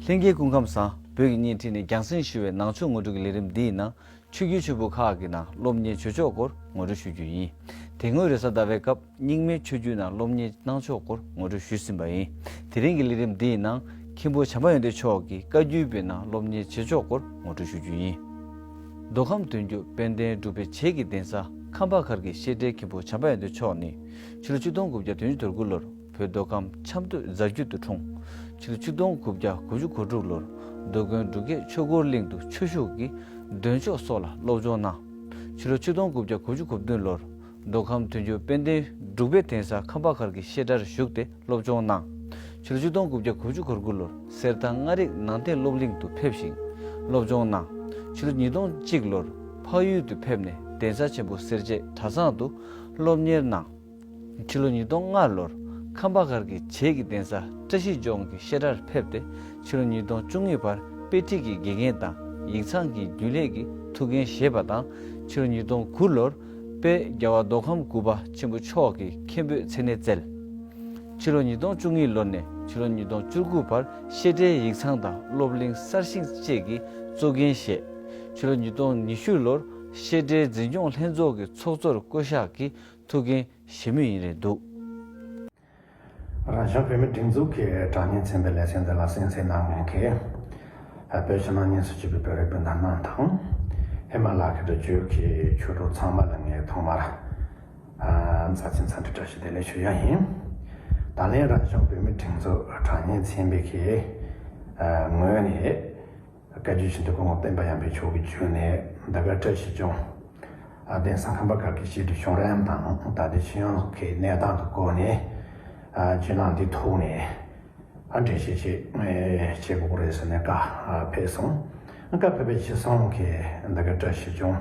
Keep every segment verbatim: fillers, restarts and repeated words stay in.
ལྷན་རྒྱས་སྐུ་ཁམས་བཟང་། བོད་ཀྱི་བརྙན་འཕྲིན་ནས་རྒྱང་སྲིང་ཞུ་བའི་ནང་ཆོས་ངོ་སྤྲོད་ཀྱི་ལས་རིམ་འདིའི་ནང་ཆོས་བརྒྱུད་ཆེན་པོ་ཁག་གི་ནང་སློབ་གཉེར་བྱེད་ཕྱོགས་སྐོར་ངོ་སྤྲོད་ཞུ་རྒྱུ་ཡིན། དེ་སྔོན་རེས་གཟའ་ཟླ་བའི་སྐབས་རྙིང་མའི་ཆོས་བརྒྱུད་ནང་སློབ་གཉེར་གནང་ཕྱོགས་སྐོར་ངོ་སྤྲོད་ཞུས་ཟིན་པ་ཡིན། དེ་རིང་གི་ལས་རིམ་འདིའི་ནང་མཁན་པོ་བྱམས་པ་ཡོན་ཏན་མཆོག་གིས་བཀའ་བརྒྱུད་པའི་ནང་སློབ་གཉེར་བྱེད་ཕྱོགས་སྐོར་ངོ་སྤྲོད་ཞུ་རྒྱུ་ཡིན། མདོ་ཁམས་དོན་གྲུབ་དཔལ་ལྡན་འབྲུག་པའི་བྱེས་ཀྱི་གདན་ས་ཁམས་པ་མཁར་གྱི་བཤད་གྲྭའི་མཁན་པོ་བྱམས་པ་ཡོན་ཏན་མཆོག་ནི་ཕྱི་ལོ་ཆིག་སྟོང་དགུ་བརྒྱ་བདུན་ཅུ་དོན་དགུ་ལོར་བོད་མདོ་ཁམས་ཆབ་མདོ་རྫ་རྒྱུད་དུ་འཁྲུངས། ཕྱི་ལོ་ཆིག་སྟོང་དགུ་བརྒྱ་དགུ་བཅུ་གོ་དྲུག་ལོར་མདོ་དགོན་འབྲུག་རྒྱས་ཆོས་འཁོར་གླིང་དུ་ཆོས་ཞུགས་ཀྱིས་འདོན་ཆོག་སོགས་ལ་སློབ་སྦྱོང་གནང་། ཕྱི་ལོ་ཆིག་སྟོང་དགུ་བརྒྱ་དགུ་བཅུ་གོ་བདུན་ལོར་མདོ་ཁམས་དོན་གྲུབ་དཔལ་ལྡན་འབྲུག་པའི་གདན་ས་ཁམས་པ་མཁར་གྱི་བཤད་གྲྭར་ཞུགས་ཏེ་སློབ་སྦྱོང་གནང་། ཕྱི་ལོ་ཆིག་སྟོང་དགུ་བརྒྱ་དགུ་བཅུ་གོ་དགུ་ལོར་གསེར་ཐང་མངའ་རིས་ནང་བསྟན་སློབ་གླིང་དུ་ཕེབས་ཤིང་སློབ་སྦྱོང་གནང་། ཕྱི་ལོ་ཉིས་སྟོང་གཅིག་ལོར་འཕགས་ཡུལ་དུ་ཕེབས་ནས་གདན་ས་ཆེན་པོ་སེར་བྱེས་གྲྭ་ཚང་དུ་སློབ་གཉེར་གནང་། ཕྱི་ལོ་ཉིས་སྟོང་ལྔ་ལོར་ཁམས་པ་མཁར་གྱི་བྱེས་ཀྱི་གདན་ས་བཀྲ་ཤིས་ལྗོངས་ཀྱི་བཤད་གྲྭར་ཕེབས་ཏེ་ཕྱི་ལོ་ཉིས་སྟོང་བཅུ་གཉིས་བར་དཔེ་ཁྲིད་ཀྱི་དགེ་རྒན་དང་ཡིག་ཚང་གི་རྒྱུན་ལས་ཀྱི་ཐུགས་འགན་བཞེས་པ་དང་ཕྱི་ལོ་ཉིས་སྟོང་དགུ་ལོར་དཔལ་རྒྱལ་བ་མདོ་ཁམས་དགུ་པ་ཆེན་པོ་མཆོག་གི་མཁན་པོའི་མཚན་གནས་བསྩལ། ཕྱི་ལོ་ཉིས་སྟོང་བཅུ་གཉིས་ལོ་ནས་ཕྱི་ལོ་ཉིས་སྟོང་བཅུ་དགུ་བར་བཤད་གྲྭའི་ཡིག་ཚང་དང་སློབ་གླིང་གསར་བཞེངས་བཅས་ཀྱི་གཙོ་འགན་བཞེས། ཕྱི་ལོ་ཉིས་སྟོང་ཉི་ཤུ་ལོར་བཤད་གྲྭའི་འཛིན་སྐྱོང་ལྷན་ཚོགས་ཀྱི་ཚོགས་གཙོར་བསྐོ་གཞག་གིས་ཐུགས་འགན་བཞེས་མུས་ཡིན་རེད་འདུག། རང་གཞུང་བོད་མིའི་སྒྲིག་འཛུགས་ཀྱི་དྲ་བརྙན་ཚན་པའི་ལེ་ཚན་འདི་ལ་གསན་གཟིགས་གནང་མཁན་གྱི་བོད་ཕྱི་ནང་གཉིས་སུ་གྱུར་པའི་བོད་རིགས་སྤུན་ཟླ་རྣམས་དང་། ཧི་མ་ལ་ཡའི་རི་རྒྱུད་ཀྱི་ཆོས་གྲོགས་ཚང་མ་ལ་ངས་ཐོག་མར་མཛའ་བརྩེ་འཚམས་འདྲི་བཀྲ་ཤིས་བདེ་ལེགས་ཞུ་ཡ་ཡིན། ད་ལན་རང་གཞུང་བོད་མིའི་སྒྲིག་འཛུགས་དྲ་བརྙན་ཚན་པའི་གི་ངོས་ནས། བཀའ་བརྒྱུད་ཆེན་མོ་སྐུ་ངོ་སྤེན་པ་ཡངས་པའི་མཆོག་གི་བརྒྱུད་ནས་འདི་ག་བཀྲ་ཤིས་ལྗོངས་གདན་ས་ཁམས་པ་མཁར་གྱི་བཤད་གྲྭའི་བྱུང་རིམ་དང་ད་ལྟའི་ཕྱི་ཡོང་གི་གནས་སྟངས་དང་སྐོར་ནས་བརྒྱུད་ནང་འདི་ཐོག་ནས་འགྲེལ་བཤད་ཅིག་བྱེད་དགོས་ཀྱི་རེད་ཟེར་ནས་བཀའ་ཕེབས་སོང་། བཀའ་ཕེབས་པའི་རྗེས་སོང་གི་འདི་ག་བཀྲ་ཤིས་ལྗོངས་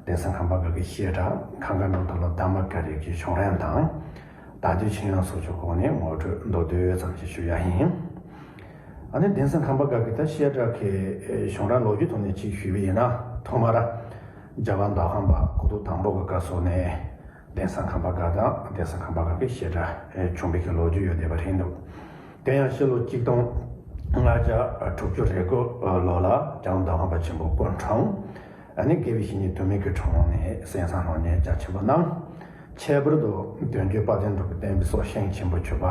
གདན་ས་ཁམས་པ་མཁར་གྱི་བཤད་གྲྭ་གངས་དཀར་ནོར་བུ་ལོ་དྷརྨ་ཀ་ར་གི་བྱུང་རིམ་དང་ད་ལྟའི་ཕྱི་ཡོང་སོགས་ཀྱི་སྐོར་ནས་ངོ་སྤྲོད་མདོར་བསྡུས་ཙམ་ཞིག་ཞུ་ཡ་ཡིན། ཨ་ནི་གདན་ས་ཁམས་པ་མཁར་གྱི་ད་བཤད་གྲྭ་གི་བྱུང་རིམ་ལོ་རྒྱུས་ཐོག་ནས་ཅིག་ཞུས་པ་ཡིན་ན། ཐོག་མར་རྒྱལ་བ་མདོ་ཁམས་པ་གོ་ཐོག་དང་པོ་གི་སྐབས་སུ་ནས་གདན་ས་ཁམས་པ་མཁར་དང་གདན་ས་ཁམས་པ་མཁར་གྱི་བཤད་གྲྭ་བྱུང་བའི་གི་ལོ་རྒྱུས་ཡོད་བསྡད་པ་རེད་འདུག། དེ་ཡང་ཕྱི་ལོ་གཅིག་སྟོང་ལྔ་བརྒྱ་དྲུག་ཅུ་རེ་དགུ་ལོ་ལ་རྒྱལ་བ་མདོ་ཁམས་པ་ཆེན་པོ་སྐུ་འཁྲུངས། ཨ་ནི་དགེ་བའི་བཤེས་གཉེན་དུ་མའི་གི་དྲུང་ནས་གསན་བསམ་སློབ་གཉེར་རྒྱ་ཆེན་པོ་གནང་། ཁྱད་པར་དུ་དོན་བརྒྱུད་དཔལ་ལྡན་འབྲུག་པའི་བསྟན་པའི་སྲོག་ཤིང་ཆེན་པོ་གྱུར་པ།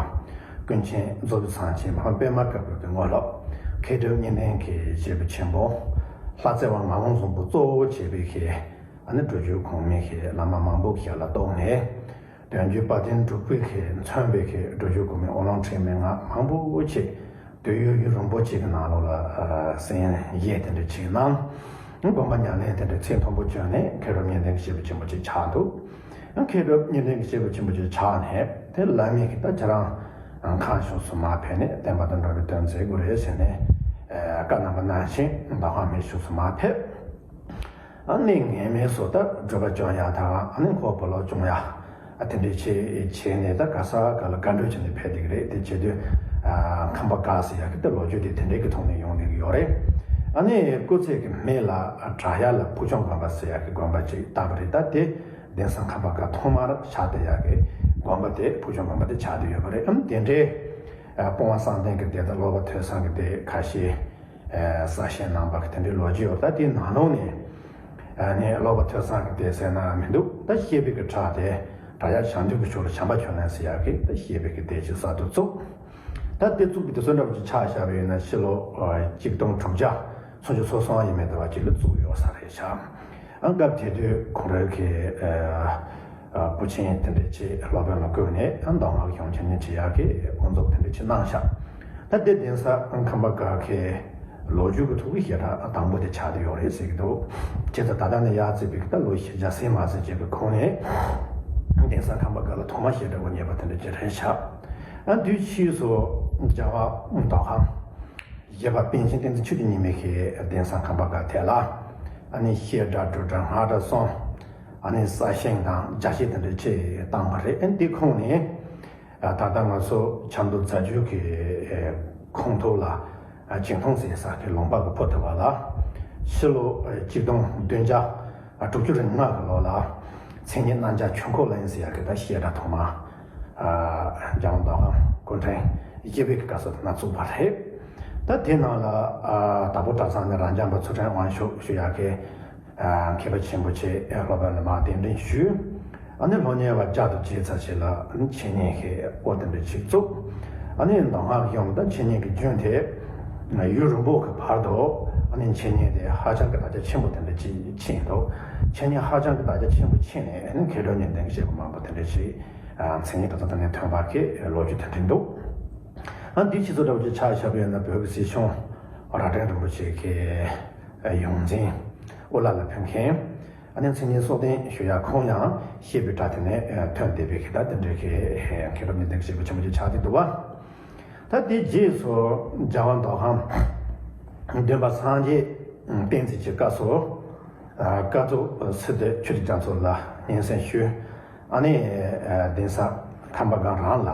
ཀུན་མཁྱེན་རྫོགས་པའི་སངས་རྒྱས་མ་ཧཱ་པདྨ་དཀར་པོའི་གི་དངོས་སློབ། མཁས་གྲུབ་གཉིས་ལྡན་གྱི་སྐྱེས་བུ་ཆེན་པོ། ལྷ་རྩེ་བ་ངག་དབང་བཟང་པོ་གཙོ་བོ་བྱས་པའི་གི་ཨ་ནི་སྒྲུབ་བརྒྱུད་གོང་མའི་གི་བླ་མ་མང་པོ་ཞིག་ལ་གཏོགས་ནས། དོན་བརྒྱུད་དཔལ་ལྡན་འབྲུག་པའི་གི་མཚོན་པའི་གི་སྒྲུབ་བརྒྱུད་གོང་མའི་དབུ་ལོང་ཁྲིད་མི་ལྔ་མང་པོ་ཅིག་དུས་ཡུན་རིང་པོ་ཅིག་གི་ནང་ལོགས་ལ་གསན་བཞེས་དེ་འདྲ་ཅིག་གནང་། དགོངས་པ་ཉམས་ལེན་དེ་འདྲ་ཚད་མཐོན་པོ་བྱུང་ནས་མཁས་གྲུབ་གཉིས་ལྡན་གྱི་སྐྱེས་བུ་ཆེན་པོ་ཅིག་ཆགས་འདུག། མཁས་གྲུབ་གཉིས་ལྡན་གྱི་སྐྱེས་བུ་ཆེན་པོ་ཅིག་ཆགས་ནས་དེ་བླ་མས་གི་ད་ཁྱེད་རང་ཁམས་ཕྱོགས་སུ་མར་ཕེབས་ནས་བསྟན་པ་དང་འགྲོ་བའི་དོན་མཛད་དགོས་རེད་ཟེར་ནས་བཀའ་གནང་བ་ནང་བཞིན་མདོ་ཁམས་ཕྱོགས་སུ་མར་ཕེབས། ཨ་ནི་ངེས་མེད་སོ་ད་སྒྲུབ་པ་སྐྱོང་ཡ་དང་ཨ་ནི་འཁོར་བུ་ལོག་སྐྱོང་ཡ། ཨ་དེ་འདྲའི་བྱས་བྱས་ནས་ད་ག་ས་ག་ལ་དགའ་འགྲོ་བྱས་ནས་ཕེབས་བསྡད་ཀྱི་རེད། དེ་བྱེད་དུས་ཨ་ཁམས་པ་མཁར་ཟེར་ཡ་གི་ད་ལོ་རྒྱུས་དེ་དེ་འདྲའི་གི་ཐོག་ནས་ཡོང་བསྡད་ཀྱི་ཡོད་རེད། ཨ་ནི་སྐུ་ཚེ་གི་སྨད་ལ་བྲག་གཡབ་ལ་ཕུག་ཆུང་དགོན་པ་ཟེར་ཡ་གི་དགོན་པ་ཅིག་བཏབ་པ་རེད། ད་དེ་གདན་ས་ཁམས་པ་མཁར་ཐོག་མར་ཕྱག་བཏབ་ཡ་གི་དགོན་པ་དེ་ཕུག་ཆུང་དགོན་པ་དེ་ཆགས་བསྡད་ཡོད་པ་རེད། ཨ་ནི་དེ་འདྲའི་ཨ་སྤོང་བ་བསམ་གཏན་གྱི་སྡེ་དང་སློབ་དཔོན་ཐོས་བསམ་གྱི་སྡེ་ཁ་ཤས། གསར་བཞེངས་གནང་བ་གི་དེ་འདྲའི་ལོ་རྒྱུས་ཡོད། ད་དེའི་ནང་ལོགས་ནས་ནས་སློབ་དཔོན་ཐོས་བསམ་གྱི་སྡེ་ཟེར་ན་མི་འདུག། ད་བཤད་པའི་གི་གྲས་དེ་བྲག་གཡབ་ཞང་འདུས་ཀྱི་ཕྱོགས་ལ་བྱམས་པ་ཆོས་གླིང་ཟེར་ཡག་གི་ད་བཤད་པའི་གི་སྡེ་ཅིག་གསར་དུ་བཙུགས། ད་སྡེ་བཙུགས་པའི་དུས་ཚོད་འདྲ་པོ་ཅིག་ཆ་བཞག་པ་ཡིན་ན་ཕྱི་ལོ་གཅིག་སྟོང་དྲུག་བརྒྱ་སུམ་ཅུ་སོ་གསུམ་ཡས་མས་དེ་བ་ཅིག་ལ་བཙུགས་ཡོད་ས་རེད་ཤག། ཨ་སྐབས་དེ་དུས་ཁོང་རང་གི་བུ་ཆེན་དེ་འདྲ་ཅིག་སློབ་དཔོན་ལ་བསྐོས་ནས་ཨ་མདོ་སྔགས་ཀྱི་གཞུང་ཆེན་ནས་བྲིས་ཡག་གི་དབུ་འཛུགས་དེ་འདྲ་ཅིག་གནང་ཤག། ད་དེ་གདན་ས་ཁམས་པ་མཁར་གྱི་ལོ་རྒྱུས་ཀྱི་ཐོག་གི་བཤད་གྲྭ་དང་པོ་དེ་ཆགས་བསྡད་ཡོད་རེད་ཟེར་གྱི་འདུག། བྱས་ཙང་ད་ལྟ་ནས་ཡར་བརྩིས་པའི་ད་ལོ་བཞི་བརྒྱ་ཟིན་མ་ཟིན་བྱས་པའི་ཁོངས་ནས་གདན་ས་ཁམས་པ་མཁར་ལ་ཐོག་མ་བཤད་གྲྭ་དབུ་བརྙེས་པ་དེ་འདྲ་ཅིག་རེད་ཤག། ཨ་དུས་ཕྱིས་སུ་རྒྱལ་བ་མདོ་ཁམས་བཞི་པ་པཎ་ཆེན་བསྟན་འཛིན་ཆོས་ཀྱི་ཉི་མ་གིས་གདན་ས་ཁམས་པ་མཁར་དེ་ལ་ཨ་ནི་བཤད་གྲྭ་སྒྲུབ་གྲྭ་སྔགས་གྲྭ་གསུམ། ཨ་ནི་གསར་བཞེངས་དང་རྒྱ་བཤད་དེ་འདྲ་ཅིག་བཏང་བ་རེད། ཨ་འདི་ཁོངས་ནས་ད་ལྟ་ང་ཚོ་ཆབ་མདོ་རྫ་རྒྱུད་ཀྱི་ཁོངས་གཏོགས་ལ་ཅིང་ཐུང་ཟེར་ས་གི་ལུང་པ་གི་ཕོ་ཐུ་བ་ལ་ཕྱི་ལོ་གཅིག་སྟོང་བདུན་བརྒྱ་དྲུག་ཅུ་རེ་ལྔ་གི་ལོ་ལ་མཚན་ཉིད་རྣམ་རྒྱལ་ཆོས་འཁོར་གླིང་ཟེར་ཡག་གི་ད་བཤད་གྲྭ་ཐོག་མ་རྒྱལ་བ་མདོ་ཁམས་སྐུ་ཕྲེང་བཞི་པའི་གི་སྐབས་སུ་ད་ན་བཙུགས་པ་རེད། ད་དེ་ནང་ལ་ཨ་དྭགས་པོ་གྲྭ་ཚང་ནས་རབ་འབྱམས་པ་ཚུལ་ཁྲིམས་དབང་ཕྱུག་ཞུ་ཡག་གི་ཨ་མཁས་པ་ཆེན་པོ་ཆེ་ཨ་སློབ་དཔོན་ལ་མར་གདན་འདྲེན་ཞུས། ཨ་ནི་སློབ་གཉེར་བ་བསྐྱར་དུ་བྱས་ཚར་རྗེས་ལ་ཨ་ནི་འཆད་ཉན་གྱི་འོ་དེ་འདྲ་ཞིག་བཙུགས། ཨ་ནི་མདོ་སྔགས་ཀྱི་ཡོངས་དང་འཆད་ཉན་གྱི་རྒྱུན་དེ་ཡུན་རིང་པོ་གི་བར་དུ་ཨ་ནི་འཆད་ཉན་དེ་ཧ་ཅང་གི་དར་ཆ་ཆེན་པོ་དེ་འདྲ་ཅིག་ཕྱིན་འདུག་འཆད་ཉན་ཧ་ཅང་གི་དར་ཆ་ཆེན་པོ་ཕྱིན་ནས་ཨ་ནི་མཁས་གྲུབ་གཉིས་ལྡན་གྱི་བཤད་པ་མང་པོ་དེ་འདྲ་ཞིག་མཚན་ཉིད་དང་ཐོག་ནས་ཐོན་པ་གི་ལོ་རྒྱུས་དེ་འདྲ་འདུག་ཨ་འདི་ཕྱི་ཚོ་འདྲ་བོ་ཅིག་ཆ་བཞག་པ་ཡིན་ན་བོད་ཀྱི་སྲིད་སྐྱོང་རྭ་སྒྲེང་རིན་པོ་ཆེ་གི་ཡོངས་འཛིན་དབུ་བླ་ལ་ཕེབས་མཁན། ཨ་ནི་མཚན་ཉིད་སྲོག་ལྡན་ཞུ་ཡག་ཁོང་ཡང་བཤད་པའི་གྲྭ་དེ་ནས་ཐོན་བསྡད་པའི་གི་ད་དེ་འདྲའི་གི་མཁས་གྲུབ་གཉིས་ལྡན་གྱི་བཤད་པ་ཆེན་པོ་ཅིག་ཆགས་བསྡད་འདུག་བ། ད་དེ་རྗེས་སུ་རྒྱལ་བ་མདོ་ཁམས་སྟོན་པ་སངས་རྒྱས་བསྟན་འཛིན་གྱི་སྐབས་སུ་བཀའ་ཟུར་སིདྡྷི་ཆོས་ཀྱི་རྒྱ་མཚོ་ལ་སྙན་སེང་ཞུས། ཨ་ནི་གདན་ས་ཁམས་པ་སྒར་རང་ལ་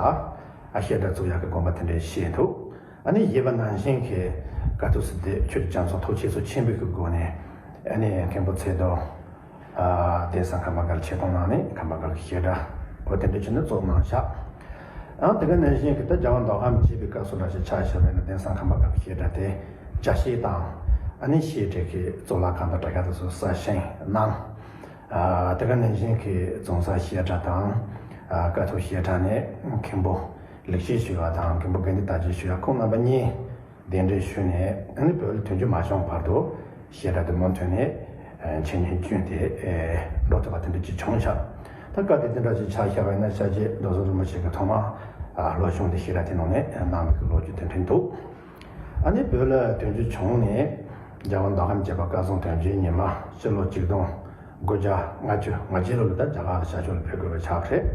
བཤད་གྲྭ་བཙུགས་ཡག་གི་དགོངས་པ་དེ་འདྲ་བཞེས་འདུག་ཨ་ནི་ཡིན་པ་ནང་བཞིན་གྱི་བཀའ་ཟུར་སིདྡྷི་ཆོས་ཀྱི་རྒྱ་མཚོ་ཐུགས་རྗེ་ཆེན་པོའི་གི་སྒོ་ནས་ཨ་ནི་མཁན་པོ་ཚེ་རྡོར་གདན་ས་ཁམས་པ་སྒར་ཆེད་གཏོང་གནང་ནས་ཁམས་པ་སྒར་གྱི་བཤད་གྲྭ་འོ་དེ་འདྲ་བྱས་ནས་བཙུགས་གནང་ཤག་ཨང་དེ་ག་ནང་བཞིན་གྱི་ད་རྒྱལ་བ་མདོ་ཁམས་མཇལ་བའི་སྐབས་སུ་འདྲ་ཞིག་ཆ་བཞག་པ་ཡིན་ན་གདན་ས་ཁམས་པ་སྒར་གྱི་བཤད་གྲྭ་དེ་བཅའ་བཞེས་དང་ཨ་ནི་བཤད་གྲྭའི་གི་གཙུག་ལག་ཁང་དང་འདྲ་ཁ་དེ་ཚོ་གསར་བཞེངས་གནང་། ཨ་དེ་ག་ནང་བཞིན་གྱི་རྫོང་སར་བཤད་གྲྭ་དང་ཨ་ཀཿཐོག་བཤད་གྲྭ་ནས་མཁན་པོ་ལེགས་བཤད་ཞུ་བ་དང་མཁན་པོ་དགའ་ལྡན་དར་རྒྱས་ཞུ་བ་ཁོང་རྣམ་པ་གཉིས་གདན་འདྲེན་ཞུས་ནས་ཨ་ནི་བོད་ལ་དོན་རྒྱུ་མ་བྱུང་བར་དུ་བཤད་གྲྭ་དེ་མུ་མཐུད་ནས་ཨ་འཆད་ཉན་རྒྱུན་དེ་ཨ་འགྲོ་ཐུབ་པ་དེ་འདྲ་ཅིག་བྱུང་ཤག་ད་སྐབས་དེ་དེ་འདྲ་ཅིག་ཆགས་བཞག་པ་ཡིན་ན་སྐྱབས་རྗེ་རྡོ་རྗེ་རིན་པོ་ཆེ་གི་ཐོག་མ་ཨ་སློབ་སྦྱོང་དེ་བཤད་གྲྭ་དེ་ནང་ནས་གནང་བའི་གི་ལོ་རྒྱུས་དེ་འདྲ་འདུག་ཨ་ནི་བོད་ལ་དོན་རྒྱུ་བྱུང་ནས་རྒྱལ་བ་མདོ་ཁམས་མཇལ་བ་སྐལ་བཟང་དོན་གྱི་ཉི་མ་ཕྱི་ལོ་ཆིག་སྟོང་དགུ་བརྒྱ་ལྔ་བཅུ་ང་གཅིག་ལོ་ལ་ད་རྒྱ་གར་ལ་བྱ་ཕྱོགས་ལ་ཕེབས་དགོས་པ་ཆགས་པ་རེད།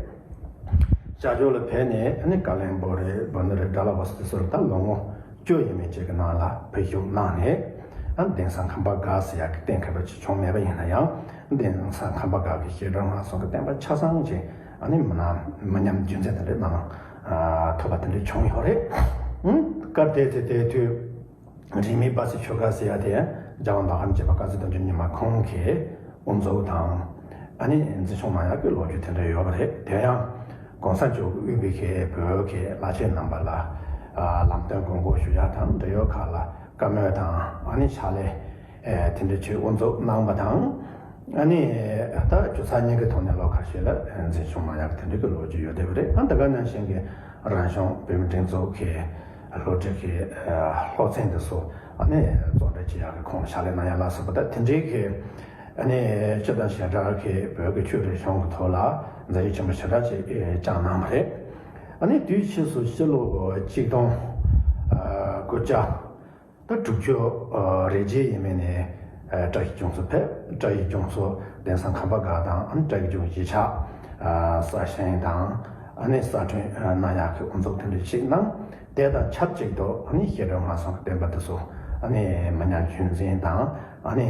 བྱ་ཕྱོགས་ལ་ཕེབས་ནས་ཨ་ནི་ཀ་ལོན་སྦུག་རེད་བོ་ནི་རེད་ཌལ་ཧོ་སི་དེ་ཚོ་ལ་ད་ལོ་ངོ་བཅུ་ཡས་མས་ཅིག་གི་ནང་ལ་ཕེབས་བཞུགས་གནང་ནས་ཨ་ནི་གདན་ས་ཁམས་པ་སྒར་ཟེར་ཡག་གི་གཏན་འཁེལ་བ་ཅིག་བྱུང་མེད་པ་ཡིན་ན་ཡང་གདན་ས་ཁམས་པ་སྒར་གྱི་བཤད་གྲྭ་སྔགས་གསུམ་གྱི་བསྟན་པ་ཆ་ཚང་ཅིག་ཨ་ནི་མི་ནམ་མི་ཉམས་རྒྱུན་འཛིན་དེ་འདྲའི་གནང་ཐུབ་པ་དེ་འདྲ་བྱུང་ཡོད་རེད། ཨང་། སྐབས་དེ་དེ་དེ་དུས་རིས་མེད་སྦ་སི་ཆོས་སྒར་ཟེར་ཡ་དེ་རྒྱལ་བ་མདོ་ཁམས་མཇལ་བ་སྐལ་བཟང་དོན་གྱི་ཉི་མ་ཁོང་གིས་དབུ་འཛུགས་དང་ཨ་ནི་འཛིན་སྐྱོང་གནང་ཡག་གི་ལོ་རྒྱུས་དེ་འདྲ་ཡོད་པ་རེད། དེ་ཡང་གོང་ས་མཆོག་གིས་དབུས་པའི་གི་བོད་ཀྱི་བླ་ཆེན་རྣམ་པ་ལ་ཨ་ལམ་སྟོན་དགོངས་སྐོར་ཞུ་ཡག་དང་འབྲེལ་ཡོད་ཁག་ལ་བཀའ་མོལ་དང་ཨ་ནི་ཕྱག་ལས་ཨེ་དེ་འདྲ་ཅིག་དབུ་འཛུགས་གནང་བ་དང་། ཨ་ནི་ད་ཅུང་ཚ་ཉིན་གྱི་ཐོག་ནས་ལོ་ཁ་ཤས་ལ་འཛིན་སྐྱོང་གནང་ཡག་དེ་འདྲ་གི་ལོ་རྒྱུས་ཡོད་བསྡད་པ་རེད། ཨ་ད་ག་ནང་བཞིན་གྱི་རང་གཞུང་བོད་མིའི་སྒྲིག་འཛུགས་ཀྱི་སློབ་ཁྲིད་ཀྱི་སློབ་ཚན་དེ་ཚོ་ཨ་ནི་གཙོ་གྲས་བྱེད་ཡག་གི་ཁོང་ཕྱག་ལས་གནང་ཡག་ལ་སོགས་པ་ད་དེ་འདྲའི་གི་ཨ་ནི་སྤྱི་དང་བྱེ་བྲག་གི་བོད་ཀྱི་ཆོས་རིག་གཞུང་གི་ཐོག་ལ་མཛད་རྗེས་ཆེན་པོ་ཞེ་དྲག་ཅིག་བསྐྱངས་གནང་བ་རེད། ཨ་ནི་དུས་ཕྱིས་སུ་ཕྱི་ལོ་གཅིག་སྟོང་དགུ་བརྒྱ། ད་དྲུག་ཅུ་རེ་བརྒྱད་ཡས་མས་ནས་བཀྲ་ཤིས་ལྗོངས་སུ་ཕེབས། བཀྲ་ཤིས་ལྗོངས་སུ་གདན་ས་ཁམས་པ་སྒར་དང་ཨ་ནི་བཀྲ་ཤིས་ལྗོངས་གཞིས་ཆགས་གསར་བཞེངས་དང་ཨ་ནི་གསར་སྐྲུན་གནང་ཡག་གི་དབུ་འཛུགས་དེ་འདྲ་ཞིག་གནང་། དེ་དང་ཆབས་ཅིག་ཏུ་ཨ་ནི་བཤད་གྲྭ་སྔགས་གསུམ་གྱི་བསྟན་པ་དེ་ཚོ་ཨ་ནི་མི་ཉམས་རྒྱུན་འཛིན་དང་ཨ་ནི་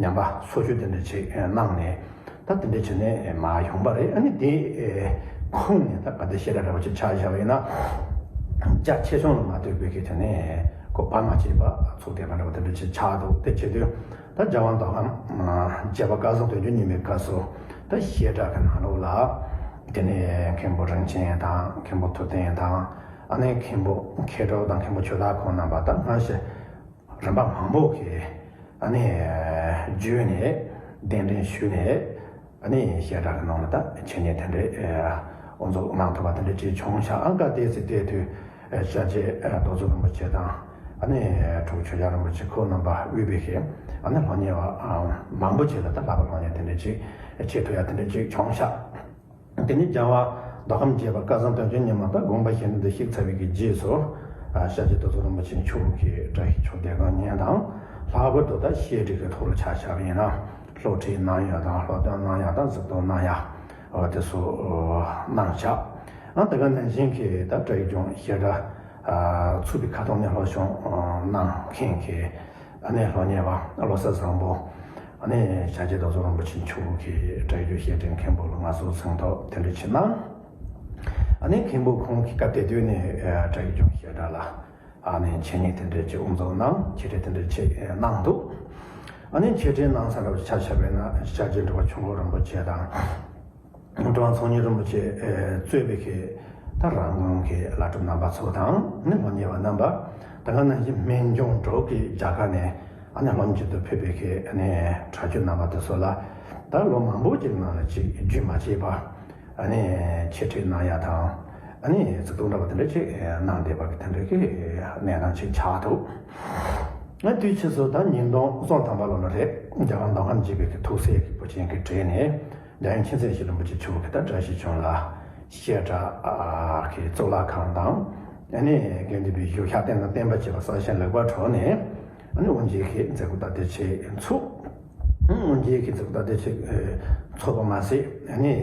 ཉམས་པ་སོར་ཆུད་དེ་འདྲ་ཞིག་གནང་ནས། ད་དེ་འདྲ་བྱས་ནས་མར་ཡོང་པ་རེད། ཨ་ནི་དེ་ཁུངས་ནས་ད་ག་དེ་བཤད་གྲྭ་འདྲ་བོ་ཅིག་ཆ་བཞག་པ་ཡིན་ན། རྒྱ་ཆེ་ཆུང་ལ་མ་ལྟོས་པའི་གི་དེ་ནས་ཁོ་བར་མ་ཆད་པ་ཚུགས་བསྡད་པ་འདྲ་བོ་དེ་འདྲ་ཅིག་ཆགས་འདུག་དེ་བྱེད་དུས་ད་རྒྱལ་བ་མདོ་ཁམས་མཇལ་བ་སྐལ་བཟང་དོན་གྱི་ཉི་མའི་སྐབས་སུ་ད་བཤད་གྲྭ་གི་ནང་ལོགས་ལ་དེ་ནས་མཁན་པོ་རིན་ཆེན་དང་མཁན་པོ་ཐུབ་བསྟན་དང་ཨ་ནི་མཁན་པོ་མཁས་གྲུབ་དང་མཁན་པོ་ཆོས་བདག་ཁོང་རྣམ་པ་ད་སྔ་ཕྱི་རིམ་པ་མང་པོ་གིས་ཨ་ནི་བརྒྱུད་ནས་གདན་འདྲེན་ཞུས་ནས་ཨ་ནི་བཤད་གྲྭ་གི་ནང་ལ་ད་འཆད་ཉན་དེ་འདྲའི་དབུ་འཛུགས་གནང་ཐུབ་པ་དེ་འདྲ་ཅིག་བྱུང་ཤག་ཨ་ཀ་དེ་ཚེ་དེ་དུས་སྐྱབས་རྗེ་རྡོ་རྗེ་རིན་པོ་ཆེ་དང་ཨ་ནི་དྲུག་ཆོས་རྒྱལ་རིན་པོ་ཆེ་ཁོང་རྣམ་པ་དབུས་པའི་གི་ཨ་ནི་སློབ་གཉེར་བ་མང་པོ་ཅིག་ལ་ད་བསླབ་པ་སློབ་གཉེར་དེ་འདྲ་ཅིག་བྱེད་ཐུབ་ཡ་དེ་འདྲ་ཅིག་བྱུང་ཤག་དེ་ནས་རྒྱལ་བ་མདོ་ཁམས་མཇལ་བ་སྐལ་བཟང་དོན་གྱི་ཉི་མ་དང་དགོངས་པ་བཞེས་གནང་དུ་གཤེགས་ཚར་བའི་གི་རྗེས་སུ། ཨ་སྐྱབས་རྗེ་རྡོ་རྗེ་རིན་པོ་ཆེ་མཆོག་གིས་བཀྲ་ཤིས་ཆོས་སྡེ་དགོན་གཉེར་དང་། ལྷག་པར་དུ་ད་བཤད་སྒྲུབ་ཀྱི་ཐོག་ལ་ཆ་བཞག་པ་ཡིན་ན། སློབ་ཁྲིད་གནང་ཡ་དང་སློབ་སྟོན་གནང་ཡ་དང་གཟིགས་རྟོག་གནང་ཡ། འོ་དེ་ཚོ་གནང་བཞག་ཨ་དེ་ག་ནང་བཞིན་གྱི་ད་བཀྲ་ཤིས་ལྗོངས་བཤད་གྲྭ་ཚུགས་པའི་ཁ་ཐོག་ནས་སློབ་སྦྱོང་གནང་མཁན་གྱི། ཨ་ནི་སློབ་གཉེར་བ་བློ་བཟང་བཟང་པོ། ཨ་ནི་སྐྱབས་རྗེ་རྡོ་རྗེ་རིན་པོ་ཆེ་མཆོག་གིས་བཀྲ་ཤིས་བཤད་གྲྭའི་མཁན་པོ་ལ་མངའ་གསོལ་གཟེངས་རྟགས་དེ་འདྲ་ཅིག་གནང་། ཨ་ནི་མཁན་པོ་ཁོང་གིས་སྐབས་དེ་དུས་ནས་བཀྲ་ཤིས་ལྗོངས་བཤད་གྲྭ་ལ་ཨ་ནི་འཆད་ཉན་དེ་འདྲ་ཅིག་དབུ་འཛུགས་གནང་། འཆད་ཁྲིད་དེ་འདྲ་ཅིག་གནང་འདུག་ཨ་ནི་འཆད་ཁྲིད་གནང་ས་འདྲ་བོ་ཆ་བཞག་པ་ཡིན་ན་སྐྱབས་རྗེ་འགྲོ་བ་ཆུང་ཀུ་རིན་པོ་ཆེ་དང་། གྲུབ་དབང་ཚོགས་གཉིས་རིན་པོ་ཆེ་གཙོས་པའི་གི་ད་རང་དགོན་གྱི་བླ་སྒྲུབ་རྣམ་པ་ཚོ་དང་ནི་སློབ་གཉེར་བ་རྣམ་པ། ད་ག་ནང་བཞིན་སྨན་ལྗོངས་འབྲུག་གི་རྒྱ་གར་ནས་ཨ་ནི་སློབ་གཉེར་དུ་ཕེབས་པའི་གི་ཨ་ནི་གྲྭ་བརྒྱུད་རྣམ་པ་དེ་ཚོ་ལ་ད་ལོ་མང་པོ་ཅིག་ནང་ལ་ཅིག་རྒྱུན་མ་ཆད་པར་ཨ་ནི་འཆད་ཁྲིད་གནང་ཡ་དང་ཨ་ནི་བརྩི་དུང་འདྲ་བ་དེ་འདྲ་ཅིག་གནང་བསྡད་པ་གི་དེ་འདྲ་གི་གནས་སྟངས་ཅིག་ཆགས་འདུག་ང་དུས་ཕྱིས་སུ་ད་ཉིས་སྟོང་སོ་ཐམ་པ་ལོ་ལ་རེད། རྒྱ་གར་མདོ་ཁམས་སྦྱིས་པའི་གི་ཐུགས་སྲས་ཀྱི་བུ་ཆེན་གྱི་གྲས་ནས་རྒྱལ་ཡུམ་ཆེན་བརྩེགས་བཞི་རིན་པོ་ཆེ་མཆོག་གིས་ད་བཀྲ་ཤིས་ལྗོངས་ལ་བཤད་གྲྭ་གི་གཙུག་ལག་ཁང་དང་། ཨ་ནི་དགེ་འདུན་པའི་བཞུགས་ཤག་རྟེན་དང་བརྟེན་པ་བཅས་པ་གསར་བཞེངས་ལེགས་པར་གྲུབ་ནས། ཨ་ནི་དབུ་འབྱེད་ཀྱི་མཛད་སྒོ་ད་ལྟའི་ཆེད་ཚུགས། དབུ་འབྱེད་ཀྱི་མཛད་སྒོ་ད་ལྟའི་ཆེད་ཚུགས་པ་མ་ཟད། ཨ་ནི་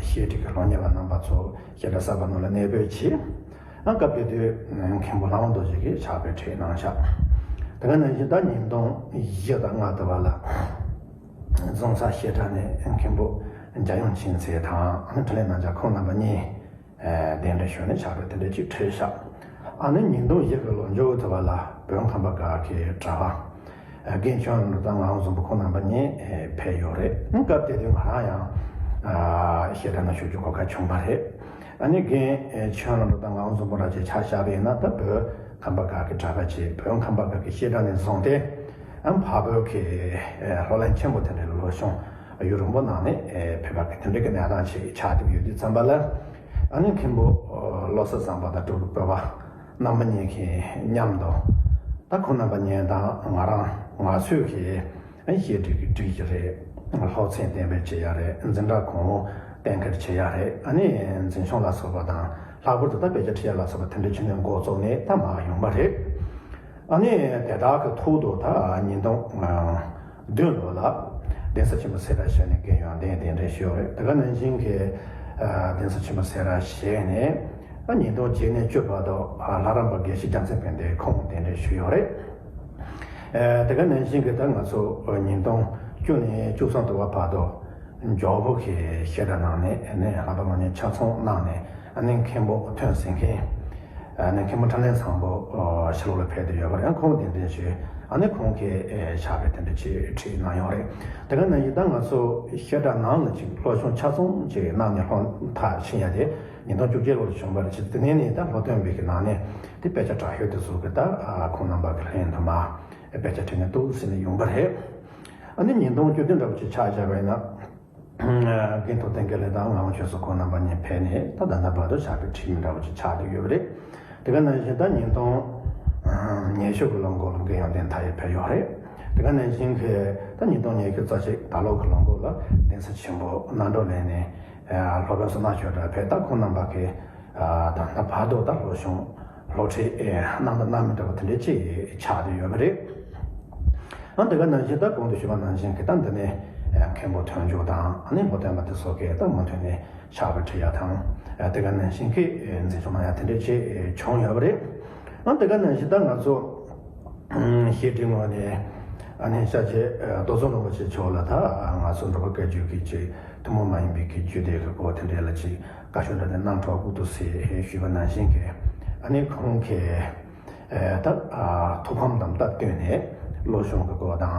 བཤད་ཁྲིད་ཀྱི་སློབ་གཉེར་བ་རྣམ་པ་ཚོ་བཤད་གྲྭ་གསར་པ་ནང་ལ་གནས་སྤོས་བྱས། ཨ་སྐབས་དེ་དུས་མཁན་པོ་ལྷ་དབང་རྡོ་རྗེ་གིས་ཕྱག་དཔེ་ཁྲིད་གནང་ཤག་དེ་ག་ནང་བཞིན་ད་ཉིས་སྟོང་བཞི་དང་ལྔ་དུ་བ་ལ་རྫོང་སར་བཤད་གྲྭ་ནས་མཁན་པོ་རྒྱལ་ཡུམ་ཆེན་བརྩེགས་དང་ཨ་ནི་འཕྲིན་ལས་རྣམ་རྒྱལ་ཁོང་རྣམ་པ་གཉིས། ཨ་གདན་འདྲེན་ཞུས་ནས་ཕྱག་དཔེ་དེ་འདྲ་ཅིག་ཁྲིད་ཤག་ཨ་ནི་ཉིས་སྟོང་བཞི་གི་ལོ་མཇུག་དུ་བ་ལ་བོད་ཁམས་པ་སྒར་གྱི་གྲྭ་པ་རྒན་ཆོས་ལམ་རི་དྭགས་ངག་དབང་བཟང་པོ་ཁོང་རྣམ་པ་གཉིས་ཕེབས་ཡོད་རེད། སྐབས་དེ་དུས་ང་རང་ཡང་བཤད་གྲྭ་ནང་ཞུགས་རྒྱུ་གོ་སྐབས་བྱུང་བ་རེད། ཨ་ནི་རྒན་ཆོས་ལམ་རི་དྭགས་ངག་དབང་བཟང་པོ་རང་ཆ་བཞག་པ་ཡིན་ན་ད་བོད་ཁམས་པ་སྒར་གྱི་གྲྭ་པ་ཅིག་བོད་ཁམས་པ་སྒར་གྱི་བཤད་གྲྭ་ནས་བཟུང་སྟེ། ཨ་འཕགས་བོད་ཀྱི་ཨ་སློབ་གླིང་ཆེན་པོ་དེ་འདྲའི་སློབ་སྦྱོང་ཡུན་རིང་པོ་གནང་ནས་ཨ་ཕེབས་པ་གི་དེ་འདྲའི་གི་གནས་སྟངས་ཤིག་ཆགས་བསྡད་ཡོད་དུས་ཙམ་པ་ལ། ཨ་ནི་མཁན་པོ་ཨ་བློ་བཟང་བཟང་པོ་དང་སྤྲུལ་སྐུ་སྤོབས་པ་རྣམ་པ་གཉིས་ཀྱིས་མཉམ་དུ་ད་ཁོང་རྣམ་པ་གཉིས་དང་ང་རང་ང་ཚོས་ཀྱིས་ཨ་བཤད་ཁྲིད་ཀྱི་སྒྲིག་གཞི་རེད། སློབ་ཚན་གཏན་འབེབས་བྱེད་ཡ་རེད། འཛིན་གྲྭ་གོང་འོག་གཏན་འཁེལ་བྱེད་ཡ་རེད། ཨ་ནི་འཛིན་སྐྱོང་ལ་སོགས་པ་དང་ལྷག་པར་དུ་ད་དཔེ་ཆ་ཁྲིད་ཡ་ལ་སོགས་པ་དེ་འདྲ་བྱས་ནས་འགོ་བཙུགས་ནས་ད་མར་ཡོང་བ་རེད། ཨ་ནི་དེ་དག་གི་ཐོག་ཏུ་ད་ཉིས་སྟོང་བདུན་ལོ་ལ་གདན་ས་ཆེན་པོ་སེ་ར་བྱེས་ནས་རྒན་ཡོན་ཏན་གདན་འདྲེན་ཞུས་ཡོད་རེད། དེ་ག་ནང་བཞིན་གྱི་ཨ་གདན་ས་ཆེན་པོ་སེ་ར་བྱེས་ནས་ཨ་ཉིས་སྟོང་བརྒྱད་ནས་བཅུ་བར་དུ་ཨ་ལྷ་རམས་པ་དགེ་བཤེས་རྒྱལ་མཚན་དཔལ་ལྡན་ཁོང་གདན་འདྲེན་ཞུས་ཡོད་རེད། ཨ་དེ་ག་ནང་བཞིན་གྱི་ད་ང་ཚོ་ཉིས་སྟོང་བཅུ་ནས་བཅུ་གསུམ་དུ་བ་བར་དུ་འཇོག་པོ་གི་བཤད་གྲྭ་ནང་ནས་ཨ་ནི་བསླབ་པ་སློབ་གཉེར་ཆ་ཚང་གནང་ནས་ཨ་ནི་མཁན་པོ་ཐོན་ཟིན་མཁན་ཨ་ནི་མཁན་པོ་འཕྲིན་ལས་བཟང་པོ་ཕྱི་ལོགས་ལ་ཕེབས་ཏེ་ཡོད་པ་རེད། ཁོང་གདན་འདྲེན་ཞུས། ཨ་ནི་ཁོང་གིས་ཕྱག་དཔེ་དེ་འདྲ་ཅིག་ཁྲིད་གནང་ཡོད་རེད། དེ་ག་ནང་བཞིན་ད་ང་ཚོ་བཤད་གྲྭ་ནང་ལ་ཅིག་སློབ་སྦྱོང་ཆ་ཚང་ཅིག་གནང་ནས་སློབ་མཐར་ཕྱིན་ཡ་དེ་ཉིས་སྟོང་བཅུ་གཅིག་ལོ་ལ་བྱུང་བ་རེད། ཅིག་དེ་ནས་ནི་ད་སློབ་སྟོན་པའི་གི་ནང་ནས་དེ་དཔེ་ཆ་དྲག་ཤོས་དེ་ཚོ་གི་ད་ཁོང་རྣམ་པ་གི་ལྷན་དུ་མ་དཔེ་ཆ་ཁྲིད་ནས་འདུག་ཟེར་ནས་ཡོང་པ་རེད། ཨ་ནི་ཉིས་སྟོང་བཅུ་བདུན་འདྲ་པོ་ཅིག་ཆ་བཞག་པ་ཡིན་ན། རྒན་ཐུབ་བསྟན་དགེ་ལེགས་དང་ངག་དབང་ཆོས་བཟང་ཁོང་རྣམ་པ་གཉིས་ཕེབས་ནས་ད་ད་ལྟ་བར་དུ་ཕྱག་དཔེ་ཁྲིད་མི་འདྲ་བོ་ཅིག་ཆགས་བསྡད་ཡོད་པ་རེད། དེ་ག་ནང་བཞིན་ད་ཉིས་སྟོང་ཉི་ཤུ་གི་ལོ་འགོ་ལ་རྒན་ཡོན་ཏན་མཐའ་ཡས་ཕེབས་ཡོད་རེད། དེ་ག་ནང་བཞིན་གྱི་ད་ཉིས་སྟོང་ཉི་ཤུ་རྩ་གཅིག་ད་ལོ་གི་ལོ་འགོ་ལ་གདན་ས་ཆེན་པོ་རྣམ་གྲོལ་གླིང་ནས་སློབ་དཔོན་བསོད་ནམས་ཆོས་གྲགས་ཕེབས། ད་ཁོང་རྣམ་པ་གིས་ད་ལྟ་བར་དུ་ད་སློབ་སྦྱོང་སློབ་ཁྲིད་གནང་དང་གནང་མི་འདྲ་བ་དེ་འདྲ་ཅིག་ཆགས་བསྡད་ཡོད་པ་རེད། ཨ་དེ་ག་ནང་བཞིན་ད་གོང་དུ་ཞུས་པ་ནང་བཞིན་གྱི་ད་འདི་ནས་མཁན་པོ་ཐོན་རྒྱུ་དང་ཨ་ནི་སློབ་སྟོན་པ་དེ་ཚོ་གིས་ད་མུ་མཐུད་ནས་ཕྱག་དཔེ་ཁྲིད་ཡ་དང་དེ་ག་ནང་བཞིན་གྱི་འཛིན་སྐྱོང་གནང་ཡ་དེ་འདྲ་ཅིག་བྱུང་ཡོད་པ་རེད། ཨ་དེ་ག་ནང་བཞིན་ད་ང་ཚོ་བཤད་ཁྲིད་ངོས་ནས་ཨ་ནི་ཤཱཀྱ་རྡོ་རྗེ་རིན་པོ་ཆེ་མཆོག་ལ་ད་ང་ཚོ་འབྲུག་པ་བཀའ་བརྒྱུད་ཀྱི་ཅིག་ཐུན་མོང་མ་ཡིན་པའི་གི་རྒྱུད་སྡེ་གི་སྐོར་དེ་འདྲ་ལ་ཅིག་བཀའ་ཤོག་འདྲ་དེ་གནང་གྲོགས་ཀུ་ཏུ་སི་ཞུས་པ་ནང་བཞིན་གྱི་ཨ་ནི་ཁོང་གིས། ད་ཐུགས་ཕམ་དང་སྟབས་བསྟུན་ནས་བློ་སྦྱོང་གི་སྐོར་དང་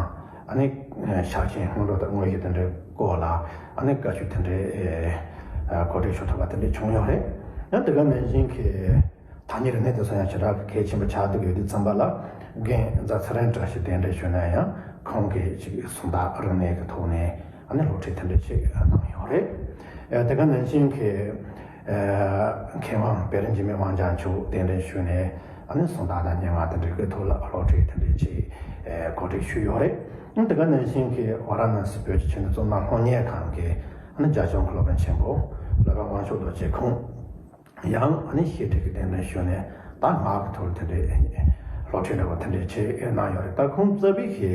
ཨ་ནི་ཕྱག་ཆེན་སྔོན་འགྲོ་དང་དངོས་གཞི་དེ་འདྲའི་སྐོར་ལ་ཨ་ནི་བཀའ་ཆོས་དེ་འདྲའི་གོ་སྒྲིག་ཞུ་ཐུབ་པ་དེ་འདྲ་བྱུང་ཡོད་རེད། ཡང་དེ་ག་ནང་བཞིན་གྱི་ཐ་སྙད་རིག་གནས་དེ་ཚོ་ཡང་ཞེ་དྲག་གི་གལ་ཆེན་པོ་ཆགས་བསྡད་ཡོད་དུས་ཙམ་པ་ལ་རྒན་རྫ་ཚེ་རིང་བཀྲ་ཤིས་གདན་འདྲེན་ཞུས་ན་ཡང་ཁོང་གིས་ཅིག་སུམ་རྟགས་རིག་གནས་ཀྱི་ཐོག་ནས། ཨ་ནི་སློབ་ཁྲིད་དེ་འདྲ་ཅིག་གནང་ཡོད་རེད། ཨ་དེ་ག་ནང་བཞིན་གྱི་ཨ་མཁས་དབང་བེ་རི་འཇིགས་མེད་དབང་རྒྱལ་མཆོག་གདན་འདྲེན་ཞུས་ནས་ཨ་ནི་སུམ་རྟགས་དང་སྙན་ངག་དེ་འདྲ་གི་ཐོག་ལ་སློབ་ཁྲིད་དེ་འདྲ་ཅིག་ཨ་གོ་སྒྲིག་ཞུས་ཡོད་རེད། ཨ་དེ་ག་ནང་བཞིན་གྱི་ཝཱ་ར་ཎ་སི་བོད་ཀྱི་ཆོས་འབྱུང་གཙུག་ན་སློབ་གཉེར་ཁང་གི་ཨ་ནི་རྒྱལ་སྐྱོང་གི་སློབ་དཔོན་ཆེན་པོ་སློབ་དཔོན་དབང་ཕྱུག་རྡོ་རྗེ་ཁོང་། ཡང་ཨ་ནི་བཤད་ཁྲིད་ཀྱི་གདན་འདྲེན་ཞུས་ནས་ད་ངག་གི་ཐོག་ལ་དེ་འདྲའི་སློབ་ཁྲིད་འདྲ་བོ་དེ་འདྲའི་བྱས་གནང་ཡོད་རེད། ད་ཁོང་རྩ་བའི་གི་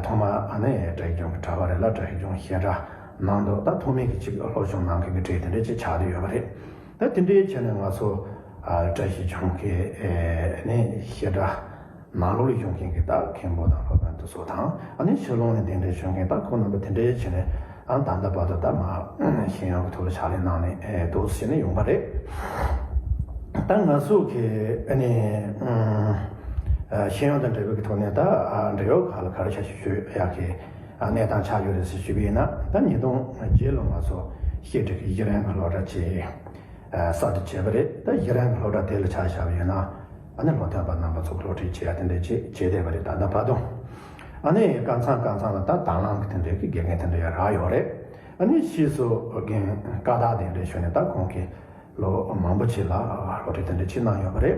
ཐོག་མ་ཨ་ནི་བཀྲ་ཤིས་ལྗོངས་ཀྱི་གྲྭ་པ་རེད་ལ་བཀྲ་ཤིས་ལྗོངས་བཤད་གྲྭ་ནང་དུ་ད་ཐོག་མའི་གི་ཅིག་སློབ་སྦྱོང་གནང་མཁན་གྱི་གྲས་དེ་འདྲའི་ཅིག་ཆགས་བསྡད་ཡོད་པ་རེད། ད་དེ་འདྲའི་བྱས་ནས་ང་ཚོ་བཀྲ་ཤིས་ལྗོངས་ཀྱི་ཨ་ནི་བཤད་གྲྭ། ནང་ལོགས་ལ་ཡོང་མཁན་གྱི་ད་མཁན་པོ་དང་སློབ་དཔོན་དེ་ཚོ་དང་ཨ་ནི་ཕྱི་ལོགས་ནས་གདན་འདྲེན་ཞུ་མཁན་ད་ཁོང་རྣམ་པ་དེ་འདྲའི་བྱས་ནས་ཨ་ད་ལྟ་བར་དུ་ད་མ་ཤེས་ཡོན་གྱི་ཐོག་ལ་ཕྱག་ལས་གནང་ནས་འདུག་ཟེར་ནས་ཡོང་པ་རེད། ད་ང་ཚོ་གི་ཨ་ནི་ཤེས་ཡོན་དང་འབྲེལ་བའི་གི་ཐོག་ནས་ད་འབྲེལ་ཡོད་ཁག་ལ་ག་རེ་བྱ་ཞིག་ཞུ་ཡག་གི་གནས་སྟངས་ཆགས་ཡོད་རེད་ཟེར་ཞུས་པ་ཡིན་ན། ད་ཉིས་སྟོང་བརྒྱད་ལོ་ང་ཚོ་བཤད་ཁྲིད་ཀྱི་གཞི་རིམ་གྱི་སློབ་གྲྭ་ཅིག་གསར་དུ་བྱས་པ་རེད། ད་གཞི་རིམ་གྱི་སློབ་གྲྭ་དེ་ལ་ཆ་བཞག་པ་ཡིན་ན། ཨ་ནི་སློབ་ཐོན་པ་རྣམ་པ་ཚོ་སློབ་ཁྲིད་བྱེད་ཡ་དེ་འདྲ་བྱེད་བྱེད་བསྡད་པ་རེད། ད་ལྟ་བར་དུ། ཨ་ནི་ཀ་ཚང་ཀ་ཚང་ལ་ད་དྭང་བླངས་ཀྱི་དེ་འདྲའི་གི་དགེ་རྒན་དེ་འདྲ་ཡང་རག་ཡོད་རེད། ཨ་ནི་ཕྱིས་སུ་རྒན་བཀའ་རྟགས་དེ་འདྲ་ཞུས་ནས་ད་ཁོང་གིས་ལོ་མང་པོ་ཅིག་ལ་སློབ་ཁྲིད་དེ་འདྲ་ཅིག་གནང་ཡོད་པ་རེད།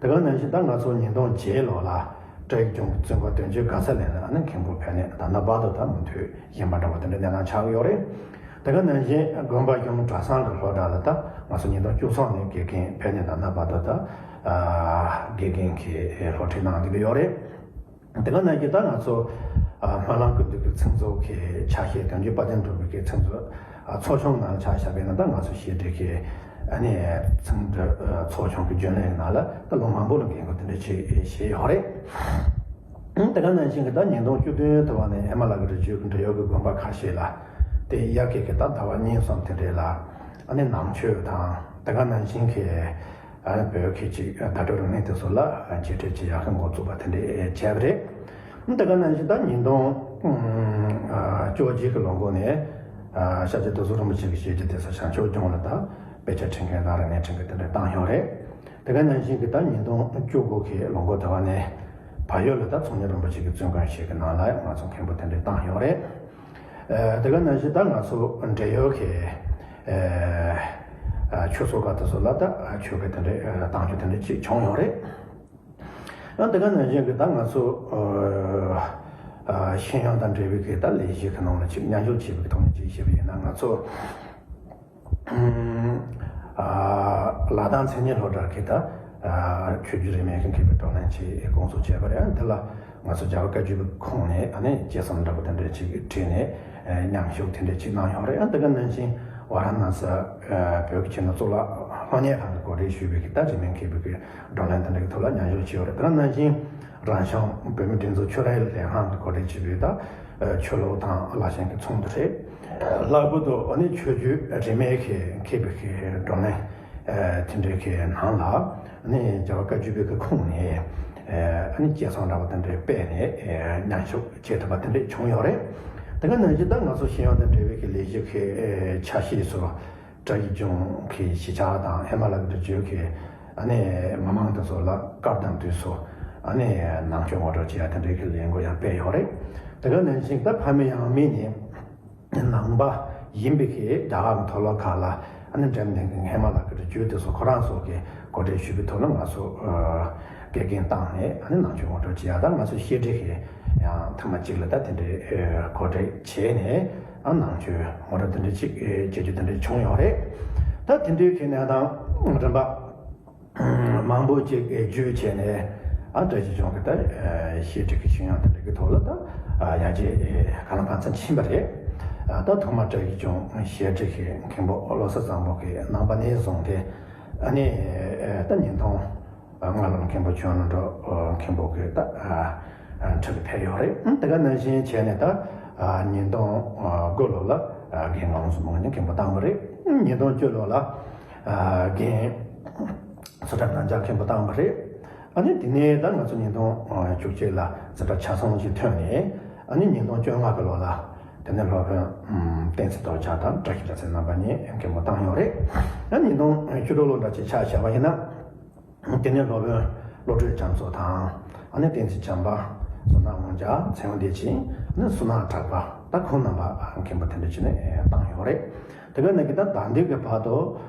དེ་ག་ནང་བཞིན་ད་ང་ཚོ་ཉིས་སྟོང་བརྒྱད་ལོ་ལ་བཀྲ་ཤིས་ལྗོངས་ཀྱི་བཙུན་པ་དོན་གཅོད་དགའ་ཚལ་ལགས་ནས་ཨ་ནི་མཁན་པོ་ཕེབས་ནས་ད་ལྟ་བར་དུ་ད་མུ་མཐུད་བཞིན་པ་འདྲ་བོ་དེ་འདྲ་གནས་སྟངས་ཆགས་ཀྱི་ཡོད་རེད། དེ་ག་ནང་བཞིན་དགོན་པ་གཞུང་གྲྭ་ཚང་གི་སློབ་གྲྭ་ལ་ད་ང་ཚོ་ཉིས་སྟོང་བཅུ་གསུམ་ནས་དགེ་རྒན་ཕེབས་ནས་ད་ལྟ་བར་དུ་ད་དགེ་རྒན་གྱི་སློབ་ཁྲིད་གནང་བསྡད་ཀྱི་ཡོད་རེད། དེ་ག་ནང་བཞིན་ད་ང་ཚོ་ཨ་སྨོན་ལམ་སྐུ་མདུན་གྱི་ཚིག་མཛོད་ཀྱི་ཕྱག་བཞེས་དོན་གཅོད་དཔལ་ལྡན་འབྲུག་པའི་གི་ཚིག་མཛོད་ཨ་ཚོགས་ཆུང་ནང་ལ་ཆ་བཞག་པ་ཡིན་ན་ད་ང་ཚོ་བཤད་སྒྲིག་གི་ཨ་ནི་ཚིག་མཛོད་ཨ་ཚོགས་ཆུང་གི་རྒྱུན་ལས་ནང་ལ་ད་ལོ་མང་པོ་ལ་འགན་ཁུར་དེ་འདྲ་ཅིག་བཞེས་ཡོད་རེད། དེ་ག་ནང་བཞིན་གྱི་ད་ཉིས་སྟོང་བཅུ་བདུན་ཐོ་བ་ནས་ཧི་མ་ལ་གི་རི་རྒྱུད་ཀྱི་འབྲེལ་ཡོད་ཀྱི་དགོན་པ་ཁ་ཤས་ལ་དེ་དབྱར་ཁའི་གི་ད་ཟླ་བ་གཉིས་གསུམ་དེ་འདྲ་ལ་ཨ་ནི་ནང་ཆོས་དང་དེ་ག་ནང་བཞིན་གྱི་ཨ་ནི་བོད་ཀྱི་ཅིག་བརྡ་སྤྲོད་རིག་གནས་དེ་ཚོ་ལ་འཆད་ཁྲིད་ཅིག་ཡག་གི་འགོ་བཙུགས་པ་དེ་འདྲ་བྱས་པ་རེད། དེ་ག་ནང་བཞིན་ད་ཉིས་སྟོང་བཅོ་བརྒྱད་ཀྱི་ལོ་འགོ་ནས་ཨ་ཤཱཀྱ་རྡོ་རྗེ་རིན་པོ་ཆེ་གི་ཞལ་གྱིས་བཏེགས་ས་བྱང་ཆུབ་ལྗོངས་ལ་ད་དཔེ་ཆ་ཁྲིད་མཁན་དང་རིག་གནས་ཁྲིད་མཁན་དེ་འདྲ་བཏང་ཡོད་རེད། དེ་ག་ནང་བཞིན་གྱི་ད་ཉིས་སྟོང་བཅུ་དགུ་གི་ལོ་འགོ་ཟླ་བ་ནས་བལ་ཡུལ་ལ་ད་ཚོགས་གཉིས་རིན་པོ་ཆེ་གི་བཙུན་དགོན་ཞིག་གི་ནང་ལ་ང་ཚོ་མཁན་པོ་དེ་འདྲ་བཏང་ཡོད་རེད། ཨ་དེ་ག་ནང་བཞིན་ད་ང་ཚོ་འབྲེལ་ཡོད་གི་ཨ་ཨ་ཆོས་ཚོགས་ཁག་དེ་ཚོ་ལ་ད་ཆོས་གི་དེ་འདྲ་ཨ་བཏང་རྒྱུ་དེ་འདྲ་ཅིག་བྱུང་ཡོད་རེད། ཨ་དེ་ག་ནང་བཞིན་གྱི་ད་ང་ཚོ་ཨ་ཨ་ཤེས་ཡོན་དང་འབྲེལ་བའི་གི་ད་ལས་གཞི་གི་ནང་ལ་ཅིག་མཉམ་ཞུགས་བྱེད་པའི་ཐོག་ནས་ཅིག་བཤད་པ་ཡིན་ན་ང་ཚོ་ཨ་ལག་གདང་མཚན་ཉིད་སློབ་གྲྭ་གི་ད་ཨ་ཆོས་བརྒྱུད་རིས་མེད་ཀྱི་མཁས་པའི་བགྲོ་གླེང་ཅིག་སྐོང་ཚོགས་བྱས་པ་རེད། ཨ་དེ་ལ་ང་ཚོ་རྒྱལ་བ་བཀའ་བརྒྱུད་པའི་ཁོངས་ནས་ཨ་ནི་སྐྱེས་ཚང་འདྲ་པོ་དེ་འདྲ་ཅིག་ཁྲིད་ནས་ཨ་མཉམ་ཞུགས་དེ་འདྲ་ཅིག་གནང་ཡོད་རེད། ཨ་དེ་ག་ནང་བཞིན་ཝཱ་ར་ཎ་སི་ཨ་བོད་ཀྱི་ཆོས་ནོར་གཙུག་ལག་སློབ་གཉེར་ཁང་གི་གོ་སྒྲིག་ཞུས་པའི་གི་ད་རིས་མེད་མཁས་པའི་གི་བགྲོ་གླེང་དེ་འདྲ་གི་ཐོག་ལ་མཉམ་ཞུགས་བྱས་ཡོད་རེད། དེ་ག་ནང་བཞིན་རང་ཞིང་བོད་མིའི་སྒྲིག་འཛུགས་ཆོས་རིག་ལས་ཁང་གི་གོ་སྒྲིག་བྱས་པའི་ད་ཨ་ཆོས་ལུགས་དང་བླ་ཆེན་གྱི་ཚོགས་འདུ་རེད། ལྷག་པར་དུ་ཨ་ནི་ཆོས་བརྒྱུད་རིས་མེད་ཀྱི་མཁས་པའི་གི་བགྲོ་གླེང་ཨ་དེ་འདྲའི་གི་ནང་ལ་ཨ་ནི་རྒྱལ་བ་བཀའ་བརྒྱུད་པའི་གི་ཁོངས་ནས་ཨ་ནི་སྐྱེས་ཚང་འདྲ་པོ་དེ་འདྲའི་སྤེལ་ནས་ཨ་མཉམ་ཞུགས་བྱེད་ཐུབ་པ་དེ་འདྲ་བྱུང་ཡོད་རེད། དེ་ག་ནང་བཞིན་ད་ང་ཚོ་ཤེས་ཡོན་དང་འབྲེལ་བའི་གི་ལས་གཞི་གི་ཨ་ཆ་ཤས་སུ་བཀྲ་ཤིས་ལྗོངས་ཀྱི་གཞིས་ཆགས་དང་ཧི་མ་ལ་གི་རི་རྒྱུད་ཀྱི་ཨ་ནི་མི་མང་དེ་ཚོ་ལ་སྐབས་དང་དུས་སུ་ཨ་ནི་ནང་ཆོས་ངོ་སྤྲོད་བྱེད་ཡ་དེ་འདྲའི་གི་ལས་འགུལ་ཡང་སྤེལ་ཡོད་རེད། དེ་ག་ནང་བཞིན་ད་ཕ་མེས་ཡང་མེས་ནས་ནང་པ་ཡིན་པའི་གི་རྒྱ་གར་མཐོ་སློབ་ཁག་ལ་ཨ་ནི་འགྲིམ་ལྡན་གི་ཧི་མ་ལ་གི་རི་རྒྱུད་དེ་ཚོ་ཁོ་རང་ཚོ་གི་གོ་སྒྲིག་ཞུས་པའི་ཐོག་ལ་ང་ཚོ་ཨ་དགེ་རྒན་བཏང་ནས་ཨ་ནི་ནང་ཆོས་ངོ་སྤྲོད་བྱེད་ཡ་ད་ང་ཚོ་བཤད་སྒྲིག་གི་ཡང་ཐེངས་མ་གཅིག་ལ་ད་དེ་འདྲའི་ཨ་གོ་སྒྲིག་བྱས་ནས། ཨ་ནང་ཆོས་ངོ་སྤྲོད་དེ་འདྲ་ཅིག་ཨེ་བྱེད་རྒྱུ་དེ་འདྲ་བྱུང་ཡོད་རེད། ད་དེ་འདྲའི་གི་གནས་སྟངས་རིམ་པ་མང་པོ་ཅིག་ཨེ་བརྒྱུད་བྱས་ནས་ཨ་བཀྲ་ཤིས་ལྗོངས་ཀྱི་ད་ཨེ་བཤད་སྒྲིག་གི་ཤེས་ཡོན་དེ་འདྲ་གི་ཐོག་ལ་ད་ཨ་ཡར་རྒྱས་ཨེ་གང་ལ་གང་འཚམ་ཕྱིན་པ་རེད། ཨ་ད་ཐོག་མ་བཀྲ་ཤིས་ལྗོངས་བཤད་སྒྲིག་གི་མཁན་པོ་བློ་བཟང་བཟང་པོ་གི་རྣམ་པ་ནས་བཟུང་སྟེ་ཨ་ནི་ཨེ་ད་ཉིས་སྟོང་ལྔ་ལོར་མཁན་པོ་ཆོས་ནོར་བློ་གྲོས་མཁན་པོ་གི་ད་ཨ་ཨ་འཁྲིད་ལ་ཕེབས་ཡོད་རེད། དེ་ག་ནང་བཞིན་བྱས་ནས་ད་ཨ་ཉིས་སྟོང་དགུ་ལོ་ལ་ཨ་རྒན་ངག་དབང་བཟང་པོ་ནས་མཁན་པོ་བཏང་བ་རེད། ཉིས་སྟོང་བཅུ་ལོ་ལ་ཨ་རྒན་ཚུལ་ཁྲིམས་རྣམ་རྒྱལ་མཁན་པོ་བཏང་བ་རེད། ཨ་ནི་དེ་ནས་ད་ང་ཚོ་ཉིས་སྟོང་བཅུ་གཅིག་ལ་འཛིན་གྲྭ་ཆ་ཚང་ཅིག་ཐོན་ནས་ཨ་ནི་ཉིས་སྟོང་བཅོ་ལྔ་གི་ལོ་ལ་དེ་ནས་སློབ་དཔོན་བསྟན་འཛིན་རྡོ་རྗེ་དང་བཀྲ་ཤིས་གྲགས་ཚེ་རྣམ་པ་གཉིས་མཁན་པོ་བཏང་ཡོད་རེད། ཨ་ཉིས་སྟོང་བཅུ་དྲུག་ལོ་འདྲ་ཅིག་ཆ་བཞག་པ་ཡིན་ན། དེ་ནས་སློབ་དཔོན་བློ་གྲོས་རྒྱ་མཚོ་དང་། ཨ་ནི་བསྟན་འཛིན་བྱམས་པ། བསོད་ནམས་དབང་རྒྱལ། ཚེ་དབང་བདེ་ཆེན། ཨ་ནི་བསོད་ནམས་གྲགས་པ། ད་ཁོང་རྣམ་པ་མཁན་པོ་དེ་འདྲ་བྱས་ནས་བཏང་ཡོད་རེད། དེ་ག་ནང་བཞིན་ད་ད་ལྟའི་གི་བར་དུ་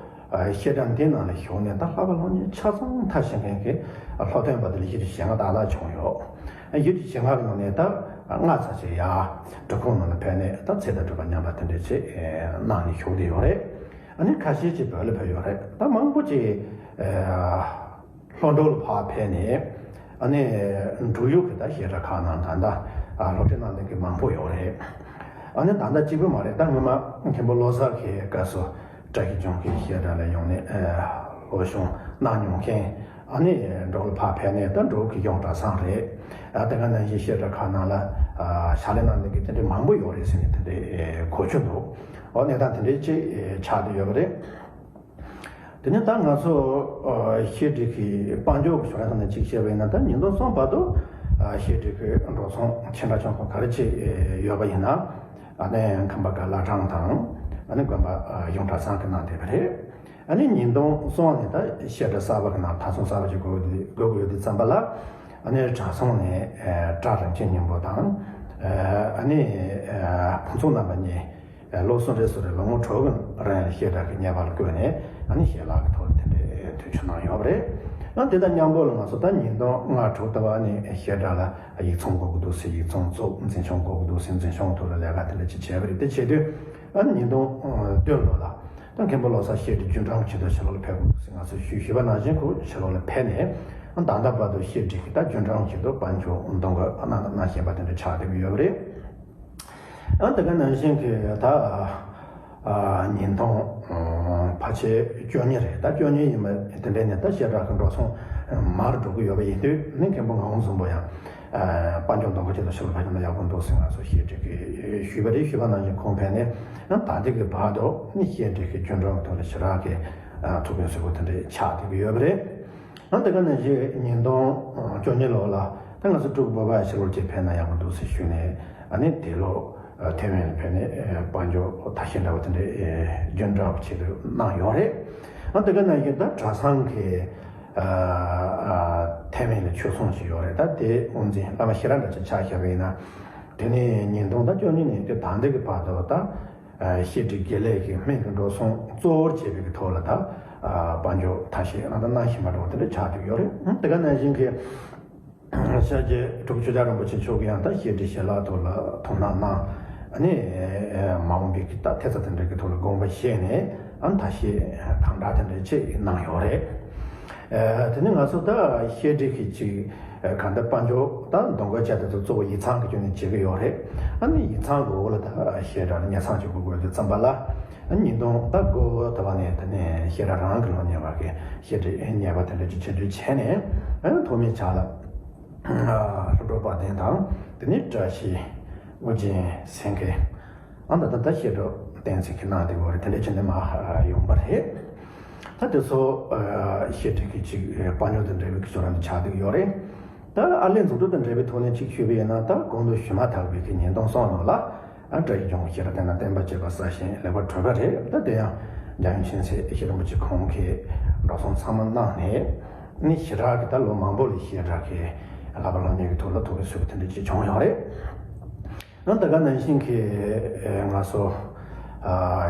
བཤད་གྲྭ་འདི་ནང་ལ་ཞུགས་ནས་ད་བསླབ་པ་སློབ་གཉེར་ཆ་ཚང་མཐར་ཕྱིན་མཁན་གྱི་སློབ་ཐོན་པ་དེ་ལ་བཞི་བཅུ་ཞེ་ལྔ་ཏག་ཏག་བྱུང་ཡོད། བཞི་བཅུ་ཞེ་ལྔ་གི་ནང་ནས་ད་ལྔ་ཙམ་ཞིག་ཡར་འབྲི་ཁུངས་ནང་ལ་ཕེབས་ནས་ད་ཚེ་དང་སྒྲུབ་པ་མཉམ་པ་དེ་འདྲ་བྱས་གནང་ནས་བཞུགས་བསྡད་ཡོད་རེད། ཨ་ནི་ཁ་ཤས་ཅིག་བོད་ལ་ཕེབས་ཡོད་རེད། ད་མང་པོ་ཅིག་ཨ་ལྷོ་འབྲོག་ལ་ཕར་ཕེབས་ནས་ཨ་ནི་འབྲུག་ཡུལ་གྱི་ད་བཤད་གྲྭ་ཁག་ནང་ད་ལྟ་ཨ་སློབ་ཁྲིད་གནང་མཁན་གྱི་མང་པོ་ཡོད་རེད། ཨ་ནི་ད་ལྟ་གཅིག་པུ་མ་རེད། ད་སྔོན་མ་མཁན་པོ་བློ་བཟང་གི་སྐབས་སུ་བཀྲ་ཤིས་ལྗོངས་ཀྱི་བཤད་གྲྭ་ལ་ཡོང་ནས་ཨ་སློབ་སྦྱོང་གནང་མྱོང་མཁན། ཨ་ནི་འབྲོག་ལ་ཕར་ཕེབས་ནས་ད་འབྲོག་གི་གཞུང་གྲྭ་ཚང་རེད། ཨ་དེ་ག་ནང་བཞིན་བཤད་གྲྭ་ཁག་ནང་ལ་ཨ་ཕྱག་ལས་གནང་མཁན་གྱི་དེ་འདྲའི་མང་པོ་ཡོད་རེད་ཟེར་ནས་དེ་འདྲའི་གོ་རྒྱུ་འདུག་འོ་གནས་སྟངས་དེ་འདྲའི་ཅིག་ཆགས་བསྡད་ཡོད་པ་རེད། དེ་ནས་ད་ང་ཚོ་ཨ་བཤད་སྒྲིག་གི་དཔལ་འབྱོར་གྱི་བྱུང་ཡ་ཐོག་ནས་ཅིག་བཤད་པ་ཡིན་ན། ད་ཉིས་སྟོང་གསུམ་བར་དུ་ཨ་བཤད་སྒྲིག་གི་འགྲོ་སོང་ཆེ་འབྲིང་ཆུང་ག་རེ་ཅིག་ཡོད་པ་ཡིན་ན། ཨ་ནི་ཁམས་པ་གི་བླ་བྲང་དང་ ཨ་ནི་དགོན་པ་གཞུང་གྲྭ་ཚང་གི་ནང་བསྡད་པ་རེད། ཨ་ནི་ཉིས་སྟོང་གསུམ་ནས་ད་བཤད་གྲྭ་གསར་པ་གི་ནང་གྲྭ་ཚང་གསར་པ་ཞིག་དགོས་དགོས་ཀྱི་ཡོད་དུས་ཙམ་པ་ལ། ཨ་ནི་གྲྭ་ཚང་ནས་བཀྲ་རིན་ཆེན་སྙིང་པོ་དང་། ཨ་ནི་ཕུན་ཚོགས་རྣམ་པ་གཉིས། ལོ་གསུམ་རེ་གསུམ་རེ་ལོ་ངོ་དྲུག་གི་རིང་ལ་བཤད་གྲྭ་གི་གཉེར་པ་ལ་བསྐོས་ནས། ཨ་ནི་ཞལ་ལག་གི་ཐོག་ལ་དེ་འདྲའི་དུས་ཆུ་གནང་ཡོད་པ་རེད། ཨ་དེ་དང་མཉམ་པོ་ལ་ང་ཚོ་ད་ཉིས་སྟོང་ལྔ་དྲུག་ལྟ་བུ་ཨ་ནི་བཤད་གྲྭ་ལ་ཡིག་ཚང་དགོས་ཀྱི་འདུག་ཟེར། ཡིག་ཚང་བཙུགས། འཛིན་སྐྱོང་དགོས་ཀྱི་འདུག་ཟེར། འཛིན་སྐྱོང་ཐོག་ལ་ལས་ཀ་དེ་འདྲ་ཅིག་བྱས་པ་རེད། དེ་བྱེད་དུས་ཨ་ནི་ཉིས་སྟོང་བདུན་ལོ་ལ་ད་མཁན་པོ་བློ་བཟང་བཤད་གྲྭའི་རྒྱུན་གྲོན་གྱི་ཆེད་དུ་ཕྱི་ལོགས་ལ་ཕེབས་དགོས་ཟེར་ང་ཚོས་ཞུས། ཞུས་པ་ནང་བཞིན་ཁོ་ཕྱི་ལོགས་ལ་ཕེབས་ནས། ཨ་ད་ལྟ་བར་དུ་བཤད་གྲྭ་གི་ད་རྒྱུན་གྲོན་གྱི་ཆེད་དུ་དཔལ་འབྱོར་གདོང་ག་གནང་དང་གནང་བཞིན་པ་དེ་འདྲ་ཆགས་བསྡད་ཀྱི་ཡོད་པ་རེད། ཨ་དེ་ག་ནང་བཞིན་གྱི་ད་ཨ་ཉིས་སྟོང་ཕལ་ཆེར་བཅུ་གཉིས་རེད། ད་བཅུ་གཉིས་ཡིན་པ་དེ་འདྲ་ནས་ད་བཤད་གྲྭ་གི་འགྲོ་སོང་མར་འགྲོ་གི་ཡོད་པ་ཡིན་དུས། ཨ་ནི་མཁན་པོ་ངག་དབང་བཟང་པོ་ཡང་དཔལ་འབྱོར་གདོང་ག་ཆེད་དུ་ཕྱི་ལོགས་ཕེབས་ན་ཡག་པོ་འདུག་ཟེར་ང་ཚོ་བཤད་གྲྭ་གིས་ཞུས་པ་རེད། ཞུས་པ་ནང་བཞིན་ཁོང་ཕེབས་ནས། ཨ་ད་ལྟ་གི་བར་དུ་ནི་བཤད་གྲྭ་གི་རྒྱུན་གྲོན་གྱི་ཐོག་ལ་ཞེ་དྲག་གི་ཨ་ཐུགས་ཕན་གསོས་པོ་དེ་འདྲ་ཆགས་བསྡད་ཀྱི་ཡོད་པ་རེད། ཨ་དེ་ག་ནང་བཞིན་ཉིས་སྟོང་བཅུ་གཉིས་ལོ་ལ་ད་ང་ཚོ་སྤྲུལ་སྐུ་སྤོབས་པ་ཕྱི་ལོགས་ཅིག་ཕེབས་ན་ཡག་པོ་འདུག་ཟེར་ཞུས་ནས། ཨ་ནི་དེ་ལོ་ཐེ་ཝན་ལ་ཕེབས་ནས་དཔལ་འབྱོར་ཐབས་ཤེས་འདྲ་བོ་དེ་འདྲ་རྒྱུན་གྲོན་གྱི་ཆེད་དུ་གནང་ཡོད་རེད། ཨ་དེ་ག་ནང་བཞིན་ད་གྲྭ་ཚང་གི་ཐེ་ཝན་ལ་ཆོས་ཚོགས་ཤིག་ཡོད་རེད། ད་དེ་དབུ་འཛིན་བླ་མ་ཤེས་རབ་འདྲ་ཅིག་ཆགས་བཞག་པ་ཡིན་ན། དེ་ནས་ཉིས་སྟོང་བཅུ་གཉིས་ནས་དེ་ད་ལྟ་གི་བར་དུ་ད་བཤད་གྲྭའི་དགེ་ལས་ཀྱི་སྨན་གྱི་འགྲོ་སོང་གཙོ་བོར་བྱས་པའི་གི་ཐོག་ལ་ད་དཔལ་འབྱོར་ཐབས་ཤེས་ཨ་ད་གནང་བཞིན་པ་འདྲ་བོ་དེ་འདྲ་ཆགས་བསྡད་ཡོད་རེད། དེ་ག་ནང་བཞིན་གྱི་ཤཱཀྱའི་སྤྲུལ་སྐུ་ཆོས་རྒྱལ་རིན་པོ་ཆེ་མཆོག་གིས་ཡང་ད་བཤད་གྲྭའི་ཞལ་ལག་ཐོག་ལ་ཐུགས་སྣང་གནང་། ཨ་ནི་མ་འོངས་པའི་གི་ད་ཐེབས་རྩ་དེ་འདྲ་གི་ཐོག་ལ་དགོངས་པ་བཞེས་ནས། ཨ་ཐབས་ཤེས་དམ་དྲག་དེ་འདྲ་ཅིག་གནང་ཡོད་རེད། ཨ་དེ་ནི་ང་ཚོ་ད་བཤད་གྲྭ་གི་ཅིག་གང་ལྟར་དཔལ་འབྱོར་ད་གདོང་ག་བྱས་དེ་ཚོ་གཙོ་བོ་ཡིག་ཚང་གི་ཁྱོན་ནས་བྱེད་ཀྱི་ཡོད་རེད། ཨ་ནི་ཡིག་ཚང་གི་འོག་ལ་ད་བཤད་གྲྭ་ལ་ཉལ་ཚང་ཅིག་དགོས་དགོས་དུས་ཙམ་པ་ལ། ཨ་ཉིས་སྟོང་ད་དགུ་ལོ་ལྟ་བུ་ནས་དེ་ནས་བཤད་གྲྭ་རང་གི་ལོ་ཉེ་བ་གི་བཤད་གྲྭའི་ཉེ་བ་དེ་འདྲ་ཅིག་ཆེད་འདོན་བྱས་ནས། ཨ་ཐོག་མའི་ཆ་ལ་སློབ་གྲོགས་དཔལ་ལྡན་དང་། དེ་ནས་བཀྲ་ཤིས། ཨོ་རྒྱན། སེང་གེ། ཨ་ད་ད་ད་བཤད་གྲྭ་བསྟན་འཛིན་གྱི་ནང་དེ་བོ་རེད། དེ་འདྲ་བྱས་ནས་མར་ཡོང་པ་རེད། ད་དེ་ཚོ་བཤད་གྲྭ་གི་ཅིག་དཔལ་འབྱོར་དང་འབྲེལ་བའི་གི་ཅོག་ར་འདི་ཆགས་བསྡད་ཡོད་རེད། ད་ཨ་ལས་འཛུགས་སྐྲུན་དང་འབྲེལ་བའི་ཐོག་ནས་ཅིག་ཞུས་པ་ཡིན་ན། ད་དགུང་ལོ་ཞུ་མ་ཐག་པའི་གི་ཉིས་སྟོང་གསུམ་ལོ་ལ་ཨ་བཀྲ་ཤིས་ལྗོངས་བཤད་གྲྭ་དེ་ན་བསྟན་པ་གཅེས་པ་གསར་བཞེངས་ལེགས་པར་གྲུབ་པ་རེད། ད་དེ་ཡང་འཇམ་དབྱངས་མཁྱེན་བརྩེ་རྒྱལ་བ་རིན་པོ་ཆེ་ཁོང་གིས་འགྲོ་སོང་ཚང་མ་གནང་ནས། ནི་ཞེ་དྲག་གི་ད་ལོ་མང་པོ་ལ་བཤད་གྲྭ་གི་བསླབ་པ་སློབ་གཉེར་གྱི་ཐོག་ལ་ཐུགས་ཕན་གསོས་པ་དེ་འདྲ་ཅིག་བྱུང་ཡོད་རེད། ཨ་ད་ག་ནང་བཞིན་གྱི་ང་ཚོ་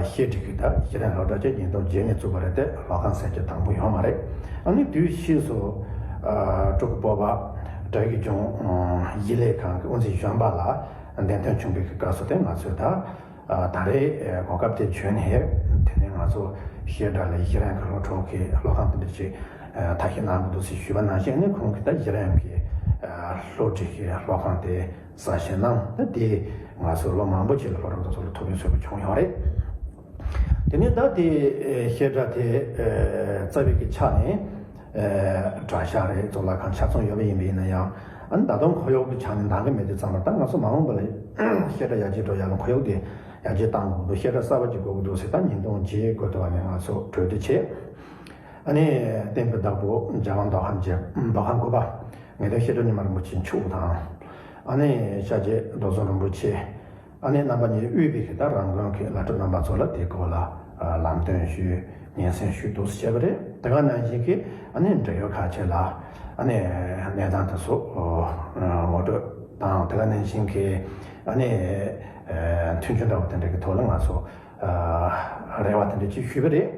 བཤད་གྲྭ་གི་ད་གཞི་རིམ་སློབ་གྲྭ་ཆེན་ཉིས་སྟོང་བརྒྱད་ནས་བཙུགས་པ་རེད་དེ། སློབ་ཁང་ཟེར་གྱི་དང་པོ་ཡོད་མ་རེད། ཨ་ནི་དུས་ཕྱིས་སུ་སྤྲུལ་སྐུ་སྤོབས་པ་བཀྲ་ཤིས་ལྗོངས་གཞིས་ལས་ཁང་གི་དབུ་འཛིན་གཞོན་པ་ལ་འདེམས་ཐོན་བྱུང་བའི་སྐབས་སུ་དེ་ང་ཚོས་ད་ད་རེས་གོ་སྐབས་དེ་བྱུང་ནས། དེ་ནས་ང་ཚོ་བཤད་གྲྭ་ལ་གཞི་རིམ་གྱི་སློབ་ཕྲུག་གི་སློབ་ཁང་དེ་འདྲ་ཞིག་ཐབས་ཤེས་གནང་གི་འདུག་ཟེར་ཞུས་པ་ནང་བཞིན། ཨ་ནི་ཁོང་གིས་ད་གཞི་རིམ་གྱི་སློབ་ཁྲིད་ཀྱི་སློབ་ཁང་དེ་གསར་བཞེངས་གནང་། ད་དེ་ང་ཚོ་ལོ་མང་པོ་ཅིག་ལ་སློབ་ཕྲུག་དེ་ཚོ་ལ་ཐུགས་ཕན་གསོས་པ་བྱུང་ཡོད་རེད། དེ་ནས་ད་དེ་བཤད་གྲྭ་དེ་རྩ་བའི་གི་ཆ་ནས་གྲྭ་ཤག་རེད། གཙུག་ལག་ཁང་ཆ་ཚང་ཡོད་པ་ཡིན་པ་ཡིན་ན་ཡང་། ཨ་ནི་ད་དུང་ཁོར་ཡུག་གི་ཆ་ནས་འདང་གི་མེད་དུས་ཙམ་པ། ད་ང་ཚོ་མ་འོངས་པ་ལ་བཤད་གྲྭ་ཡར་རྒྱས་འགྲོ་ཡག་ལ་ཁོར་ཡུག་དེ་ཡར་རྒྱས་གཏང་དགོས་འདུག། བཤད་གྲྭ་གསར་པ་ཅིག་དགོས་ཀྱི་འདུག་ཟེར། ད་ཉིས་སྟོང་བརྒྱད་དགུ་དེ་བ་ནས་ང་ཚོ་གྲོས་བསྡུར་བྱས། ཨ་ནི་བསྟན་པའི་བདག་པོ་རྒྱལ་དབང་མདོ་ཁམས་རྒྱལ། མདོ་ཁམས་སྐུ་པར་ངེས་དོན་བཤད་གྲྭ་རྙིང་མ་རིན་པོ་ཆེ་མཆོག་དང་། ཨ་ནི་ཤཱཀྱའི་རྡོ་རྫོང་རིན་པོ་ཆེ། ཨ་ནི་རྣམ་པ་གཉིས་དབུས་པའི་གི་ད་རང་དགོན་གྱི་བླ་སྤྲུལ་རྣམ་པ་ཚོ་ལ་དེའི་སྐོར་ལ་ལམ་སྟོན་ཞུས། སྙན་སེང་ཞུས་འདུག་ཟེར་བྱས་པ་རེད། དེ་ག་ནང་བཞིན་གྱི་ཨ་ནི་འབྲེལ་ཡོད་ཁག་ཅིག་ལ་ཨ་ནི་གནས་སྟངས་དེ་ཚོ་ངོ་སྤྲོད་དང་། དེ་ག་ནང་བཞིན་གྱི་ཨ་ནི་མཐུན་འགྱུར་འདྲ་བོ་དེ་འདྲ་གི་ཐོག་ལ་ང་ཚོ་རེ་བ་དེ་འདྲ་ཅིག་ཞུས་པ་རེད།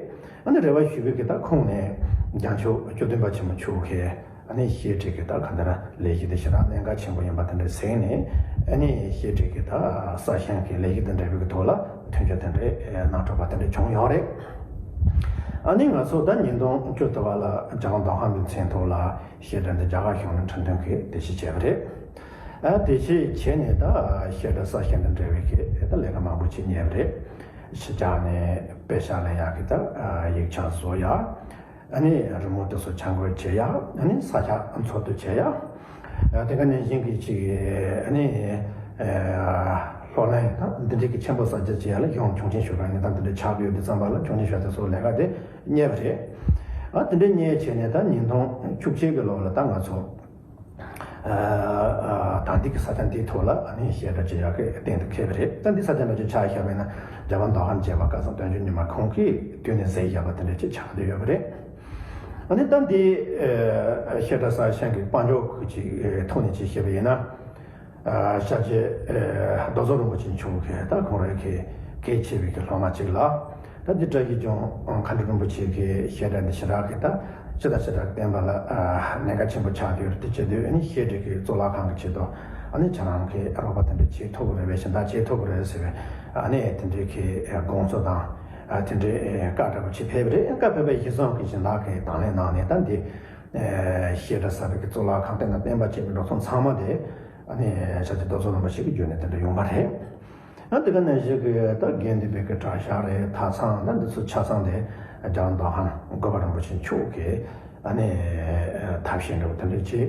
ཨ་ནི་རེ་བ་ཞུས་པའི་གི་ད་ཁོང་ནས་རྒྱལ་མཆོག་བཅུ་བདུན་པ་ཆེན་པོ་མཆོག་གིས་ཨ་ནི་བཤད་གྲྭ་གི་ད་ག་འདྲ་ལས་གཞི་དེ་ཞེ་དྲག་གནད་འགག་ཆེན་པོ་ཡིན་པ་དེ་འདྲ་གཟིགས་ནས། ཨ་ནི་བཤད་གྲྭ་གི་ད་གསར་བཞེངས་ཀྱི་ལས་གཞི་དེ་འདྲ་བའི་གི་ཐོག་ལ་མཐུན་འགྱུར་དེ་འདྲ་གནང་གྲུབ་པ་དེ་འདྲ་བྱུང་ཡོད་རེད། ཨ་ནི་ང་ཚོ་ད་ཉིས་སྟོང་བཅུ་དེ་བ་ལ་རྒྱལ་དབང་མདོ་ཁམས་པའི་མཚན་ཐོག་ལ་བཤད་གྲྭ་འདི་རྒྱ་གར་གཞུང་ལ་འཕྲི་འདོན་གྱི་དེ་ཞིག་བྱས་པ་རེད། ཨ་དེ་ཞིག་བྱས་ནས་ད་བཤད་གྲྭ་གསར་བཞེངས་དང་འབྲེལ་བའི་གི་ད་ལས་ཀ་མང་པོ་ཅིག་གཉེར་བ་རེད། ཕྱི་རྒྱལ་ནས་དཔེ་ཤག་ལེན་ཡག་གི་ད་ཡིག་ཆ་བཟོ་ཡག། ཨ་ནི་རི་མོ་དེ་ཚོ་འཆར་འགོད་བྱེད་ཡག། ཨ་ནི་ས་ཆ་འཚོལ་བསྡུ་བྱེད་ཡག། ཨ་དེ་ག་ནང་བཞིན་གྱི་ཅིག་ཨ་ནི་ཨ་ལྷོ་ལན་ད་འདི་འདྲའི་གི་ཆེན་པོ་གསར་བརྗེ་བྱེད་ཡག་ལ་གཞུང་ཆོག་མཆན་ཞུ་ག་ནི་ད་འདི་འདྲ་ཆགས་ཡོད་དུས་ཙམ་པ་ལ་ཆོག་མཆན་ཞུ་དེ་ཚོ་ལས་ཀ་དེ་གཉེར་བ་རེད། ཨ་དེ་འདྲ་གཉེར་བྱས་ནས་ད་ཉིས་སྟོང་བཅུ་གཅིག་གི་ལོ་ལ་ད་ང་ཚོ་ ད་འདི་གི་ས་ཆ་འདིའི་ཐོག་ལ་ཨ་ནི་བཤད་གྲྭ་ཅིག་ཡག་གི་གཏན་དུ་འཁེལ་བ་རེད། ད་འདི་ས་ཆ་འདྲ་ཅིག་ཆགས་བཞག་པ་ཡིན་ན་རྒྱལ་བ་མདོ་ཁམས་རྒྱལ་བ་སྐལ་བཟང་དོན་གྲུབ་ཉི་མ་ཁོང་གིས་དུས་ནས་མཛད་བཞག་པ་དེ་འདྲ་ཅིག་ཆགས་བསྡད་ཡོད་པ་རེད། ཨ་ནི་ད་འདི་བཤད་གྲྭ་གསར་བཞེངས་ཀྱི་དཔལ་འབྱོར་གྱི་ཐོག་ནས་ཅིག་བཤད་པ་ཡིན་ན། ཤར་རྗེ་རྡོ་རྫོང་རིན་པོ་ཆེ་མཆོག་གིས་ད་ཁོང་རང་གི་གལ་ཆེ་བའི་གི་སློབ་མ་ཅིག་ལ། ད་འདི་བཀྲ་ཤིས་ལྗོངས་མཁའ་འགྲོ་རིན་པོ་ཆེ་གི་བཤད་གྲྭ་འདི་ཞེ་དྲག་གི་ད་ཅི་དང་ཞེ་དྲག་བསྟན་པ་ལ་གནད་འགག་ཆེན་པོ་ཆགས་ཡོད་རེད། དེ་བྱེད་དུས་ཨ་ནི་བཤད་གྲྭ་གི་གཙུག་ལག་ཁང་གི་ཆེད་དུ་ཨ་ནི་ཁྱེད་རང་གི་རོགས་པ་དེ་འདྲ་བྱེད་ཐུབ་ཀྱི་རེད་པས། གཞན་དག་བྱེད་ཐུབ་ཀྱི་རེད་ཟེར་བའི་ཨ་ནི་དེ་འདྲའི་གི་དགོངས་ཚུལ་དང་དེ་འདྲའི་བཀའ་འདྲ་པོ་ཅིག་ཕེབས་པ་རེད། བཀའ་ཕེབས་པའི་གཞི་བཟུང་གི་སྦྱིན་བདག་གི་དང་ལེན་གནང་ནས་ད་འདི། བཤད་གྲྭ་གསར་པའི་གཙུག་ལག་ཁང་སྟེང་ན་བསྟན་པ་སྐྱེས་པའི་འགྲོ་སོང་ཚང་མ་དེ་ཨ་ནི་ཤར་རྗེ་རྡོ་རྫོང་རིན་པོ་ཆེ་གི་བརྒྱུད་ནས་དེ་འདྲ་ཡོང་བ་རེད། ཨ་དེ་ག་ནང་བཞིན་གྱི་ད་དགེ་འདུན་པའི་གི་གྲྭ་ཤག་རེད། ཐབ་ཚང་ད་འདི་ཚོ་ཆ་ཚང་དེ་རྒྱལ་བ་མདོ་ཁམས་དགོན་པ་རིན་པོ་ཆེ་མཆོག་གིས་ཨ་ནི་ཐབས་ཤེས་འདྲ་བོ་དེ་འདྲ་ཅིག་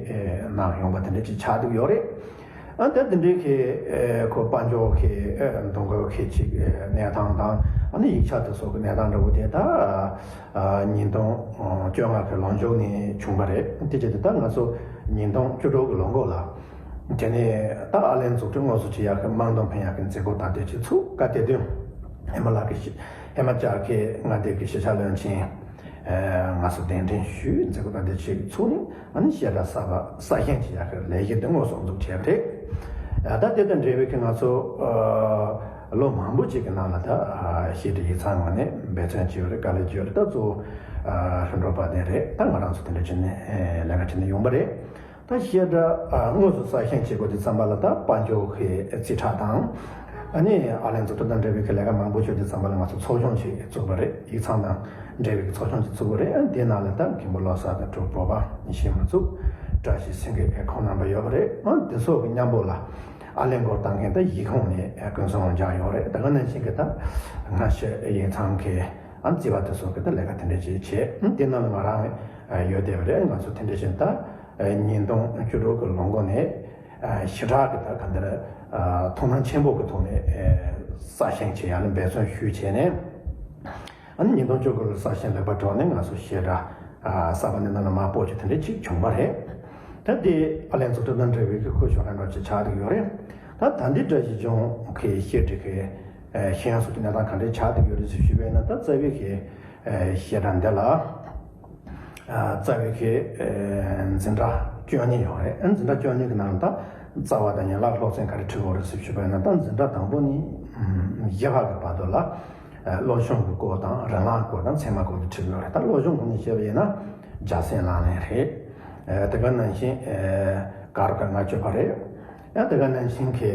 གནང་ཡོང་བ་དེ་འདྲ་ཅིག་ཆགས་བསྡད་ཡོད་རེད། ཨ་ད་དེ་འདྲའི་གི་ཁོ་དཔལ་འབྱོར་གི་གདོང་དཀར་གི་ཅིག་གནས་སྟངས་དང་ཨ་ནི་ཡིག་ཆ་དེ་ཚོ་གི་གནས་སྟངས་འདྲ་བོ་དེ་ད། ཉིས་སྟོང་བཅོ་ལྔ་གི་ལོ་མཇུག་ནས་བྱུང་བ་རེད། དེ་བྱས་ཏེ་ད་ང་ཚོ་ཉིས་སྟོང་བཅུ་དྲུག་གི་ལོ་འགོ་ལ། དེ་ནས་ད་ཨ་ལན་འཛུགས་སྐྲུན་དངོས་སུ་བྱེད་ཡག་གི་དམངས་དོན་ཕན་ཡག་གི་མཛད་སྒོ་དང་དེ་ཅིག་ཚུགས། སྐབས་དེ་དུས་ཧི་མ་ལ་གི་ཧི་མ་ཅལ་གི་མངའ་སྡེ་གི་གཞིས་ཆགས་བློན་ཆེན་ང་ཚོ་གདན་འདྲེན་ཞུས། མཛད་སྒོ་དང་དེ་ཅིག་ཚུགས་ནས་ཨ་ནི་བཤད་གྲྭ་གསར་པ་གསར་བཞེངས་བྱེད་ཡག་གི་ལས་གཞི་དེ་དངོས་སུ་འཛུགས་བྱས་པ་རེད། ད་དེ་དང་འབྲེལ་བའི་གི་ང་ཚོ། ལོ་མང་པོ་ཅིག་གི་ནང་ལ་ད་བཤད་གྲྭའི་ཡིག་ཚང་ངོས་ནས་འབད་བརྩོན་བྱས་ཡོད་རེད། དཀའ་ལས་བརྒྱབ་ཡོད་རེད། ད་གཙོ་བོ་ལྷུན་གྲུབ་དཔལ་ལྡན་རེད། ད་ང་རང་ཚོ་དེ་འདྲ་བྱས་ནས་ལས་ཀ་བྱས་ནས་ཡོང་པ་རེད། ད་བཤད་གྲྭ་དངོས་སུ་གསར་བཞེངས་བྱེད་དགོས་དུས་ཙམ་པ་ལ་ད་དཔལ་འབྱོར་གྱི་རྩིས་ཁྲ་དང་། ཨ་ནི་ཨ་ལན་འཛུགས་སྐྲུན་དང་འབྲེལ་བའི་གི་ལས་ཀ་མང་པོ་བྱས་དུས་ཙམ་པ་ལ་ང་ཚོ་ཚོགས་ཆུང་ཞིག་བཙུགས་པ་རེད། ཡིག་ཚང་དང་འབྲེལ་བའི་གི་ཚོགས་ཆུང་ཞིག་བཙུགས་པ་རེད། ཨ་ནི་དེའི་ནང་ལ་ད་མཁན་པོ་བློ་བཟང་དང་གྲུབ་བོད་པ་ཉི་ཤེས་མ་གཙུག་བཀྲ་ཤིས་སེང་གེ་ཁོང་རྣམ་པ་ཡོད་པ་རེད། ཨ་ནི་དེ་ཚོ་གི་མཉམ་པོ་ལ། ཨ་ལན་སྐོར་བཏང་མཁན་ད་ཡིག་ཁུངས་ནས་ཀུན་བཟང་དབང་འཇགས་ཡོད་རེད། ད་ག་ནང་བཞིན་གྱི་ད་སྔ་ཕྱི་ཡིག་ཚང་གི་ཨ་རྩིས་པ་དེ་ཚོ་གི་ད་ལས་ཀ་དེ་འདྲ་ཅིག་བྱས། ཨ་དེ་ནང་ལ་ང་རང་ཡོད་བསྡད་པ་རེད། ང་ཚོ་དེ་འདྲ་བཞིན་ད་ཉིས་སྟོང་བཅུ་དྲུག་གི་ལོ་འགོ་ནས་ཞེ་དྲག་གི་ད་ག་འདིར་ཐུགས་སྣང་ཆེན་པོ་གི་ཐོག་ནས་གསར་བཞེངས་བྱེད་ཡག་ལ་འབད་བརྩོན་ཞུས་བྱས་ནས། ཨ་ནི་ཉིས་སྟོང་བཅུ་དགུ་ལ་གསར་བཞེངས་ལེགས་པར་གྲུབ་ནས་ང་ཚོ་བཤད་གྲྭ་གསར་པ་འདི་ནང་ལ་མར་སྤོ་རྒྱུ་དེ་འདྲ་ཅིག་བྱུང་བ་རེད། ད་དེ་ཨ་ལན་འཛུགས་སྐྲུན་དང་འབྲེལ་བའི་གི་ཁོ་ཞོགས་ར་འདྲ་ཅིག་ཆགས་བསྡད་ཡོད་རེད། ད་ད་འདི་བཀྲ་ཤིས་ལྗོངས་གི་བཤད་གྲྭ་གི་ཤེས་ཡོན་སོགས་ཀྱི་གནས་སྟངས་ག་འདྲ་ཆགས་བསྡད་ཡོད་རེད་ཟེར་ཞུས་པ་ཡིན་ན། ད་རྩ་བའི་གི་བཤད་གྲྭ་འདི་ལ་རྩ་བའི་གི་འཛིན་གྲྭ་བཅུ་གཉིས་ཡོད་རེད། འཛིན་གྲྭ་བཅུ་གཉིས་ཀྱི་ནང་ལ་ད་རྩ་བ་དང་ཡན་ལག་སློབ་ཚན་ག་རེ་ཁྲིད་ཡོད་རེད་ཟེར་ཞུས་པ་ཡིན་ན། ད་འཛིན་གྲྭ་དང་པོ་ནི་བཞི་པ་གི་བར་དུ་ལ། ཨ་བློ་སྦྱོང་གི་སྐོར་དང་། རིགས་ལམ་སྐོར་དང་། ཚད་མ་སྐོར་དེ་ཁྲིད་ཀྱི་ཡོད་རེད། ད་བློ་སྦྱོང་སྐོར་ནས་བཤད་པ་ཡིན་ན་འཇའ་ཚོན་ལག་ལེན་རེད། ཨ་དེ་ག་ནང་བཞིན་ཨ་ག་རུ་དཀར་ལྔ་སྤྱོད་པ་རེད། ཨ་དེ་ག་ནང་བཞིན་གྱི་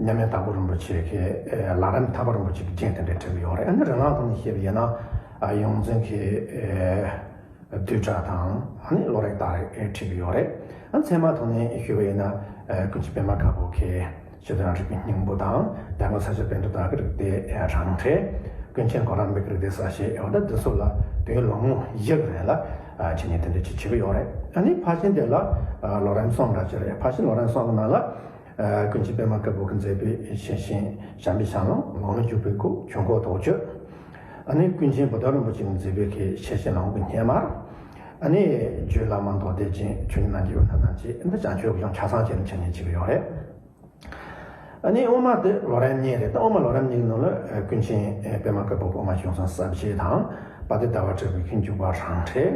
མཉམ་མེད་དྭགས་པོ་རིན་པོ་ཆེ་གི་ཨ་ལམ་རིམ་ཐར་པ་རིན་པོ་ཆེ་གི་རྒྱན་དེ་འདྲ་ཁྲིད་ཀྱི་ཡོད་རེད། ཨ་ནི་རིགས་ལམ་ཐོག་ནས་བཤད་པ་ཡིན་ན་ཨ་ཡོངས་འཛིན་གྱི་ཨ་བསྡུས་གྲྭ་དང་། ཨ་ནི་བློ་རིག་རྟགས་རིགས་ཁྲིད་ཀྱི་ཡོད་རེད། ཨ་ཚད་མ་ཐོག་ནས་ཞུས་པ་ཡིན་ན་ཨ་ཀུན་མཁྱེན་པད་མ་དཀར་པོ་གི་ཞི་བདེ་རང་རིག་པའི་སྙིང་པོ་དང་། འདན་མ་ས་སྐྱ་པཎྜི་ཏ་གི་རིག་གནས་རང་གྲས། ཀུན་མཁྱེན་གོ་རམས་པའི་རིག་གནས་གསལ་བཤད། འོ་ད་འདི་ཚོ་ལ་དུས་ཡུན་ལོ་ངོ་བཞི་གི་རིང་ལ་ཨ་འཆད་ཉན་དེ་འདྲ་ཅིག་བྱེད་ཀྱི་ཡོད་རེད། ཨ་ནི་ཕར་ཕྱིན་དེ་ལ་ཨ་ལོ་རིམ་གསུམ་འདྲ་ཅིག་རེད། ཕར་ཕྱིན་ལོ་རིམ་གསུམ་གི་ནང་ལ། ཨ་ཀུན་མཁྱེན་པད་མ་དཀར་པོ་གིས་མཛད་པའི་ཤེར་ཕྱིན་ཞབས་མི་ཤམ་ལང་། ལམ་རིམ་འཇུག་པའི་སྐོར། ཆོས་འཁོར་དོགས་གཅོད། ཨ་ནི་ཀུན་མཁྱེན་བུ་སྟོན་རིན་པོ་ཆེ་གིས་མཛད་པའི་གི་ཤེར་ཕྱིན་ལམ་གྱི་སྙེ་མ། ཨ་ནི་རྒྱུད་བླ་མ་མདོ་སྡེ་རྒྱན། ཆོས་ཉིད་རྣམ་འབྱེད་ཡུལ་སྣང་རྣམ་འབྱེད། འདི་བྱང་ཆུབ་ཀྱི་ལྗོངས་ཆ་ཚང་བྱས་ནས་འཆད་ཉན་བྱེད་ཀྱི་ཡོད་རེད། ཨ་ནི་དབུ་མ་དེ་ལོ་རིམ་གཉིས་རེད། ད་དབུ་མ་ལོ་རིམ་གཉིས་ཀྱི་ནང་ལ་ཨ་ཀུན་མཁྱེན་ཨ་པད་མ་དཀར་པོ་དབུ་མ་གཞུང་ཚང་གསལ་བྱེད་དང་། དཔལ་ལྡན་ཟླ་བ་གྲགས་པའི་གི་འཇུག་པ་རང་འགྲེལ།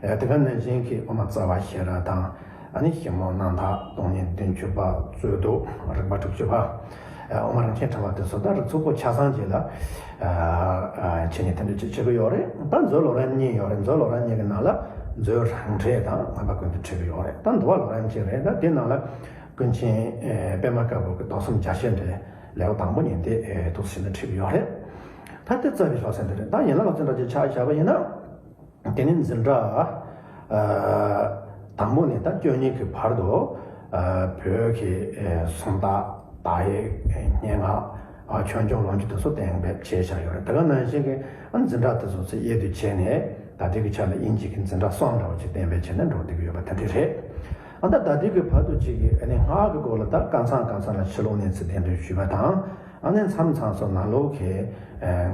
ཨ་དེ་ག་ནང་བཞིན་གྱི་དབུ་མ་རྩ་བ་ཤེས་རབ་དང་། ཨ་ནི་ཞིབ་རྨོངས་རྣམ་དག། སྟོང་ཉིད་བདུན་ཅུ་པ། རྩོད་བསྡུ། རིགས་པ་དྲུག་ཅུ་པ། ཨ་དབུ་མ་རིན་ཆེན་ཕྲེང་བ་དེ་ཚོ་ད་རིགས་ཚོགས་པོ་ཆ་ཚང་ཅིག་ལ་ཨ་ཨ་འཆད་ཉན་དེ་འདྲ་ཅིག་བྱེད་ཀྱི་ཡོད་རེད། ད་མཛོད་ལོ་རིམ་གཉིས་ཡོད་རེད། མཛོད་ལོ་རིམ་གཉིས་ཀྱི་ནང་ལ་མཛོད་རང་འགྲེལ་དང་མངོན་པ་ཀུན་ཏུ་ཁྲིད་ཀྱི་ཡོད་རེད། ད་འདུལ་བ་ལོ་རིམ་གཅིག་རེད། ད་དེ་ནང་ལ་ཀུན་མཁྱེན་ཨེ་པད་མ་དཀར་པོ་གི་མདོ་གསུམ་རྒྱ་ཆེར་འགྲེལ་ལེའུ་དང་པོ་ཉིད་དེ་ཨེ་ཐུགས་སུ་ཆེ་ནས་ཁྲིད་ཀྱི་ཡོད་རེད། ད་དེ་རྩ་བའི་སློབ་ཚན་དེ་རེད། ད་ཡན་ལག་སློབ་ཚན་འདྲ་ཅིག་ཆ་བཞག་པ་ཡིན་ན། དེ་ནས་འཛིན་གྲྭ་ཨ་དང་པོ་ནས་ད་བཅུ་གཉིས་ཀྱི་བར་དུ་ཨ་བོད་ཀྱི་ཨེ་སུམ་རྟགས། དག་ཡིག། སྙན་ངག། ཨ་ཆོས་འབྱུང་ལོ་རྒྱུས་དེ་ཚོ་གཏན་འབེབས་བྱས་བཞག་ཡོད་རེད། དེ་ག་ནང་བཞིན་གྱི་ཨ་འཛིན་གྲྭ་དེ་ཚོ་ཚེ་གཡས་སུ་བྱས་ནས་ད་ལྟའི་གི་ཆ་ལ་དབྱིན་ཇི་གི་འཛིན་གྲྭ་གསུམ་འདྲ་བོ་ཅིག་གཏན་འབེབས་བྱས་ནས་འགྲོ་བསྡད་ཀྱི་ཡོད་པ་དེ་འདྲ་རེད། ཨ་ད་ད་ལྟའི་གི་བར་དུ་ཅིག་གི་ཨ་ནི་སྔགས་ཀྱི་སྐོར་ལ་ད་ཀ་ཚང་ཀ་ཚང་ལ་ཕྱི་ལོགས་གནས་ཚུལ་གདན་འདྲེན་ཞུས་པ་དང་། ཨ་ནི་མཚམས་མཚམས་སུ་ནང་ལོགས་ཀྱི་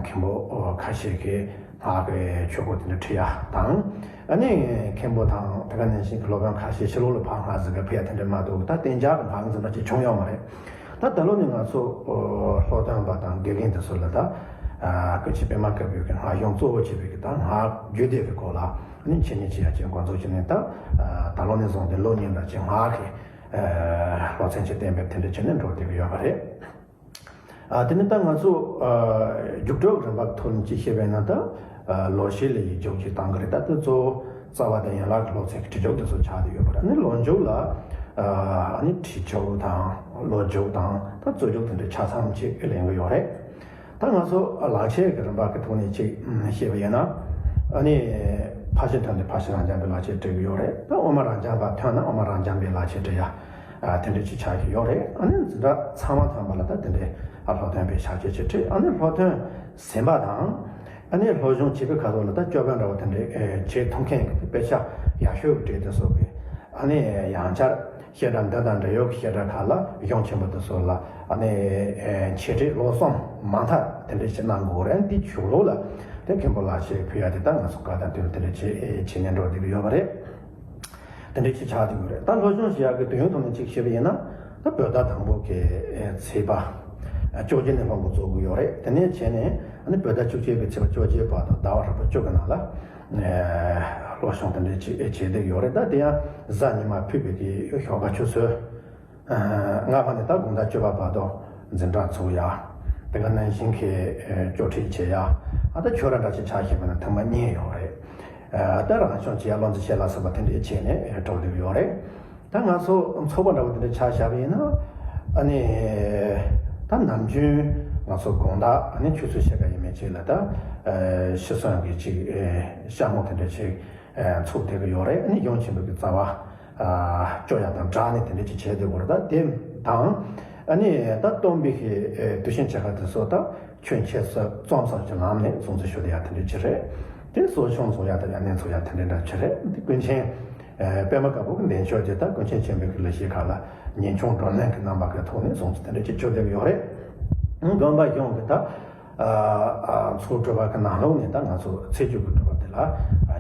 མཁན་པོ་ཁ་ཤས་ཀྱིས་སྔགས་ཀྱི་ཆོས་སྐོར་དེ་འདྲ་ཁྲིད་ཡ་དང་། ཨ་ནི་མཁན་པོ་དང་དེ་ག་ནང་བཞིན་གྱི་སློབ་དཔོན་ཁ་ཤས་ཕྱི་ལོགས་ལ་ཕར་སྔགས་ཟིན་ག་ཕུལ་ཡ་དེ་འདྲ་མ་གཏོགས། ད་གཏན་འཇགས་ཀྱི་སྔགས་འཛིན་པ་ཅིག་བྱུང་ཡོད་མ་རེད། ད་ད་ལོ་ནས་ང་ཚོ་སློབ་སྟོན་པ་དང་དགེ་རྒན་དེ་ཚོ་ལ་ད་ཀུན་མཁྱེན་པད་མ་དཀར་པོའི་གི་སྔགས་གཞུང་གཙོ་བོ་བྱས་པའི་གི་ད་སྔགས་རྒྱུད་སྡེ་གི་སྐོར་ལ་ཨ་ནི་འཆད་ཉན་བྱེད་ཡ་ཅིག་འགོ་འཛུགས་བྱས་ནས། ད་ད་ལོ་ནས་བཟུང་སྟེ་ལོ་གཉིས་འདྲ་ཅིག་སྔགས་ཀྱི་སློབ་ཚན་ཅིག་གཏན་འབེབས་དེ་འདྲ་བྱས་ནས་འགྲོ་བསྡད་གི་ཡོད་པ་རེད། ཨ་དེ་ནི་ད་ང་ཚོ་ཨ་རྒྱུགས་སྤྲོད་རིམ་པ་གི་ཐོག་ནས་ཅིག་བཤད་པ་ཡིན་ན། ད་ཨ་ལོ་ཤས་ལ་ཡིག་རྒྱུགས་ཅིག་བཏང་གི་རེད། ད་དེ་གཙོ་བོ་རྩ་བ་དང་ཡན་ལག་གི་སློབ་ཚན་གྱི་ཁྲིད་རྒྱུགས་དེ་ཚོ་ཆགས་བསྡད་ཡོད་པ་རེད། ཨ་ནི་ལོ་མཇུག་ལ་ཨ་ནི་ཁྲིད་རྒྱུགས་དང་ལོ་རྒྱུགས་དང་ད་རྩོད་རྒྱུགས་དེ་འདྲ་ཆ་ཚང་ཅིག་ལེན་གི་ཡོད་རེད། ད་ང་ཚོ་ལག་ཁྱེར་གྱི་རིམ་པ་གི་ཐོག་ནས་ཅིག་བཤད་པ་ཡིན་ན། ཨ་ནི་ཕར་ཕྱིན་ཐོན་ཏེ་ཕར་ཕྱིན་རང་རྐྱང་པའི་ལག་ཁྱེར་སྤྲད་ཀྱི་ཡོད་རེད། ད་དབུ་མ་རང་རྐྱང་པ་ཐོན་ན་དབུ་མ་རང་རྐྱང་པའི་ལག་ཁྱེར་སྤྲད་ཡ་ཨ་དེ་འདྲ་ཅིག་ཆགས་ཀྱི་ཡོད་རེད། ཨ་ནི་འཛིན་གྲྭ་ཚང་མ་ཐོན་པ་ལ་ད་དེ་འདྲའི་ཨ་སློབ་ཐོན་པའི་ཕྱག་ཕྱིད་ཅིག་ཁྲིད། ཨ་ནི་སློབ་ཐོན་ཟིན་པ་དང་། ཨ་ནི་སློབ་སྦྱོང་བྱེད་པའི་ཁ་ཐོག་ལ་ད་སྤྱོད་པ་འདྲ་བོ་དེ་འདྲའི་ཨེ་བྱེད་ཐུབ་མཁན་གྱི་དཔེ་ཆ་ཡག་ཤོས་ཀྱི་གྲས་དེ་སོགས་ཀྱི་ཨ་ནི་ཡང་བསྐྱར་བཤད་གྲྭ་འདི་དང་འབྲེལ་ཡོད་ཀྱི་བཤད་གྲྭ་ཁག་ལ་གཞུང་ཆེན་པོ་དེ་ཚོ་ལ་ཨ་ནི་ཨེ་འཆད་ཁྲིད་ཀློག་རྩོམ་མང་དག་དེ་འདྲ་ཞིག་གནང་དགོས་རེད། འདི་གཞུག་ལོགས་ལ་དེ་མཁན་པོ་ལག་ཁྱེར་ཕུལ་ཡ་དེ་ད་ང་ཚོ་སྐབས་དང་དུས་དེ་འདྲ་བྱེད་བྱེད་ནས་འགྲོ་བསྡད་ཀྱི་ཡོད་པ་རེད། དེ་འདྲ་ཞིག་ཆགས་བསྡད་ཀྱི་རེད། ད་སློབ་སྦྱོང་བྱེད་ཡག་གི་དུས་ཡུན་ཐོག་ནས་ཅིག་བཤད་པ་ཡིན་ན། ད་བོད་ཟླ་དང་པོ་གི་ཚེས་པ་བཅོ་བརྒྱད་ནས་སློབ་འགོ་བཙུགས་ཀྱི་ཡོད་རེད། དེ་ནས་བྱས་ནས་ཨ་ནི་བོད་ཟླ་བཅུ་གཅིག་གི་ཚེས་པ་བཅོ་བརྒྱད་བར་དུ་ཟླ་བ་ཧྲིལ་པོ་བཅུ་གི་ནང་ལ་ཨེ་སློབ་སྦྱོང་དེ་འདྲ་ཅིག་བྱེད་བསྡད་ཡོད་རེད། ད་དེ་ཡང་གཟའ་ཉི་མ་ཕུད་པའི་གི་ཞོགས་པ་ཆུ་ཚོད་ཨ་ལྔ་པ་ནས་ད་དགོང་དག་བཅུ་པ་བར་དུ་འཛིན་གྲྭ་ཚུགས་ཡ། དེ་ག་ནང་བཞིན་གྱི་ཨེ་སྐྱོར་ཁྲིད་བྱེད་ཡ། ཨ་ད་ཆོས་ར་འདྲ་ཅིག་ཆ་བཞག་པ་ན་ཐེངས་མ་གཉིས་ཡོད་རེད། ཨ་ད་རང་སྦྱོང་བྱེད་ཡ་བློ་འཛིན་བྱེད་ལ་སོགས་པ་དེ་འདྲ་བྱས་ནས་ཨེ་འགྲོ་བསྡད་ཡོད་རེད། ད་ང་ཚོ་ཚོགས་པ་འདྲ་བོ་དེ་འདྲ་ཆ་བཞག་པ་ཡིན་ན། ཨ་ནི་ད་ནམ་རྒྱུན་ང་ཚོ་དགོང་དག་ཨ་ནི་ཆུ་ཚོད་ཕྱེད་ཀ་ཡས་མས་ཅིག་ལ་ད་ཨ་ཤི་གསོན་གྱི་ཅིག་ཨ་ཤ་མོ་དེ་འདྲ་ཅིག་ཨ་འཚོགས་བསྡད་ཀྱི་ཡོད་རེད། ཨ་ནི་གཞུང་ཆེན་པོ་གི་རྩ་བ་ཨ་སྐྱོར་ཡ་དང་སྦྲགས་ནས་དེ་འདྲ་ཅིག་བྱས་བསྡད་ཡོད་རེད། ད་དེ་དང་ཨ་ནི་ད་སྟོན་པའི་གི་ཨ་དུས་ཆེན་ཆེ་ཁག་དེ་ཚོ་ད་ཆོས་འཆད་ས་རྩོམ་ས་ཀྱི་ལམ་ནས་སྲུང་བརྩི་ཞུ་བསྡད་ཡ་དེ་འདྲ་ཅིག་རེད། དེ་གསོ་སྐྱོང་བཟོ་ཡ་དང་ཡང་ནས་འཚོ་ཡ་དེ་འདྲ་འདྲ་ཅིག་རེད། དེ་ཀུན་མཁྱེན་ཨ་པད་མ་དཀར་པོ་གི་འདས་མཆོད་དེ་ད་ཀུན་མཁྱེན་ཆེན་པོའི་གི་ལས་བྱེད་ཁག་ལ་ཉིན་ཆུང་བགྲོ་གླེང་གི་རྣམ་པ་གི་ཐོག་ནས་སྲུང་བརྩི་དེ་འདྲ་ཅིག་ཞུ་བསྡད་ཀྱི་ཡོད་རེད། དགོན་པ་གཞུང་གི་ད་ཨ་ཨ་ཚོགས་སྒྲུབ་པ་གི་ནང་ལོགས་ནས་ད་ང་ཚོ་ཚེས་བཅུ་གི་སྒྲུབ་པ་དེ་ལ་ཨ་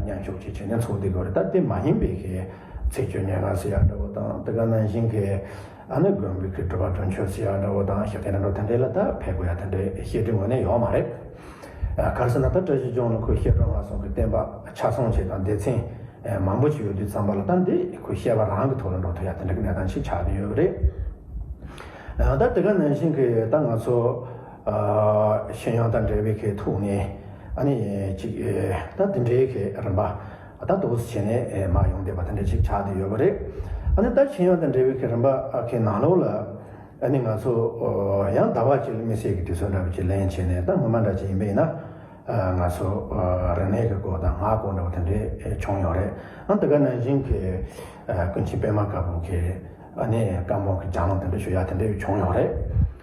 མཉམ་ཞུགས་བྱེད་བྱས་ནས་འཚོགས་བསྡད་ཀྱི་ཡོད་རེད། ད་དེ་མ་ཡིན་པའི་གི་ཚེས་བཅུ་ཉིན་གང་ཟེར་ཡ་འདྲ་བོ་དང་། དེ་ག་ནང་བཞིན་གི་ཨ་ནི་དགོན་པའི་གི་སྒྲུབ་པ་དྲུང་ཆོས་ཟེར་ཡ་འདྲ་བོ་དང་། ཤེས་ལྡན་འདྲ་བོ་དེ་འདྲ་ལ་ད་ཕེབས་དགོས་ཡ་དེ་འདྲའི་བཤད་སྒྲིག་ངོས་ནས་ཡོད་མ་རེད། ཨ་ག་རེ་ཟེར་ན་ད་བཀྲ་ཤིས་ལྗོངས་ལ་ཁོའི་བཤད་སྒྲུབ་སྔགས་གསུམ་གི་བསྟན་པ་ཆ་ཚང་ཅིག་དང་སྡེ་ཚན་ཨ་མང་པོ་ཅིག་ཡོད་དུས་ཙམ་པ་ལ་ད་འདི་ཁོའི་བཤད་པ་རང་གི་ཐོག་ལ་འགྲོ་ཐུབ་ཡ་དེ་འདྲ་གི་གནས་སྟངས་ཤིག་ཆགས་བསྡད་ཡོད་པ་རེད། ཨ་ད་དེ་ག་ནང་བཞིན་གི་ད་ང་ཚོ་ཨ་ཤེས་ཡོན་དང་འབྲེལ་བའི་གི་ཐོག་ནས་ཨ་ནི་ཅིག་ཨ་ད་དེ་འདྲའི་གི་རིམ་པ་ད་འདུག་སེ་བྱས་ནས་ཨ་མར་ཡོང་བསྡད་པ་དེ་འདྲ་ཅིག་ཆགས་བསྡད་ཡོད་པ་རེད། ཨ་ནི་ད་ཤེས་ཡོན་དང་འབྲེལ་བའི་གི་རིམ་པ་ཨ་གི་ནང་ལོགས་ལ་ཨ་ནི་ང་ཚོ་ཨ་ཡང་ཟླ་བ་གཅིག་ལ་དམིགས་བསལ་གྱི་དུས་ཚོད་འདྲ་བོ་ཅིག་ལེན་བྱས་ནས། ད་སྔོན་མ་འདྲ་ཅིག་ཡིན་པ་ཡིན་ན་ཨ་ང་ཚོ་ཨ་རིག་གནས་ཀྱི་སྐོར་དང་སྔགས་སྐོར་འདྲ་བོ་དེ་འདྲའི་ཨ་བྱུང་ཡོད་རེད། ཨ་དེ་ག་ནང་བཞིན་གྱི་ཨ་ཀུན་མཁྱེན་པད་མ་དཀར་པོ་གི་ཨ་ནི་བཀའ་འབུམ་གྱི་སྦྱང་ལམ་དེ་འདྲ་ཞུ་ཡ་དེ་འདྲ་བྱུང་ཡོད་རེད།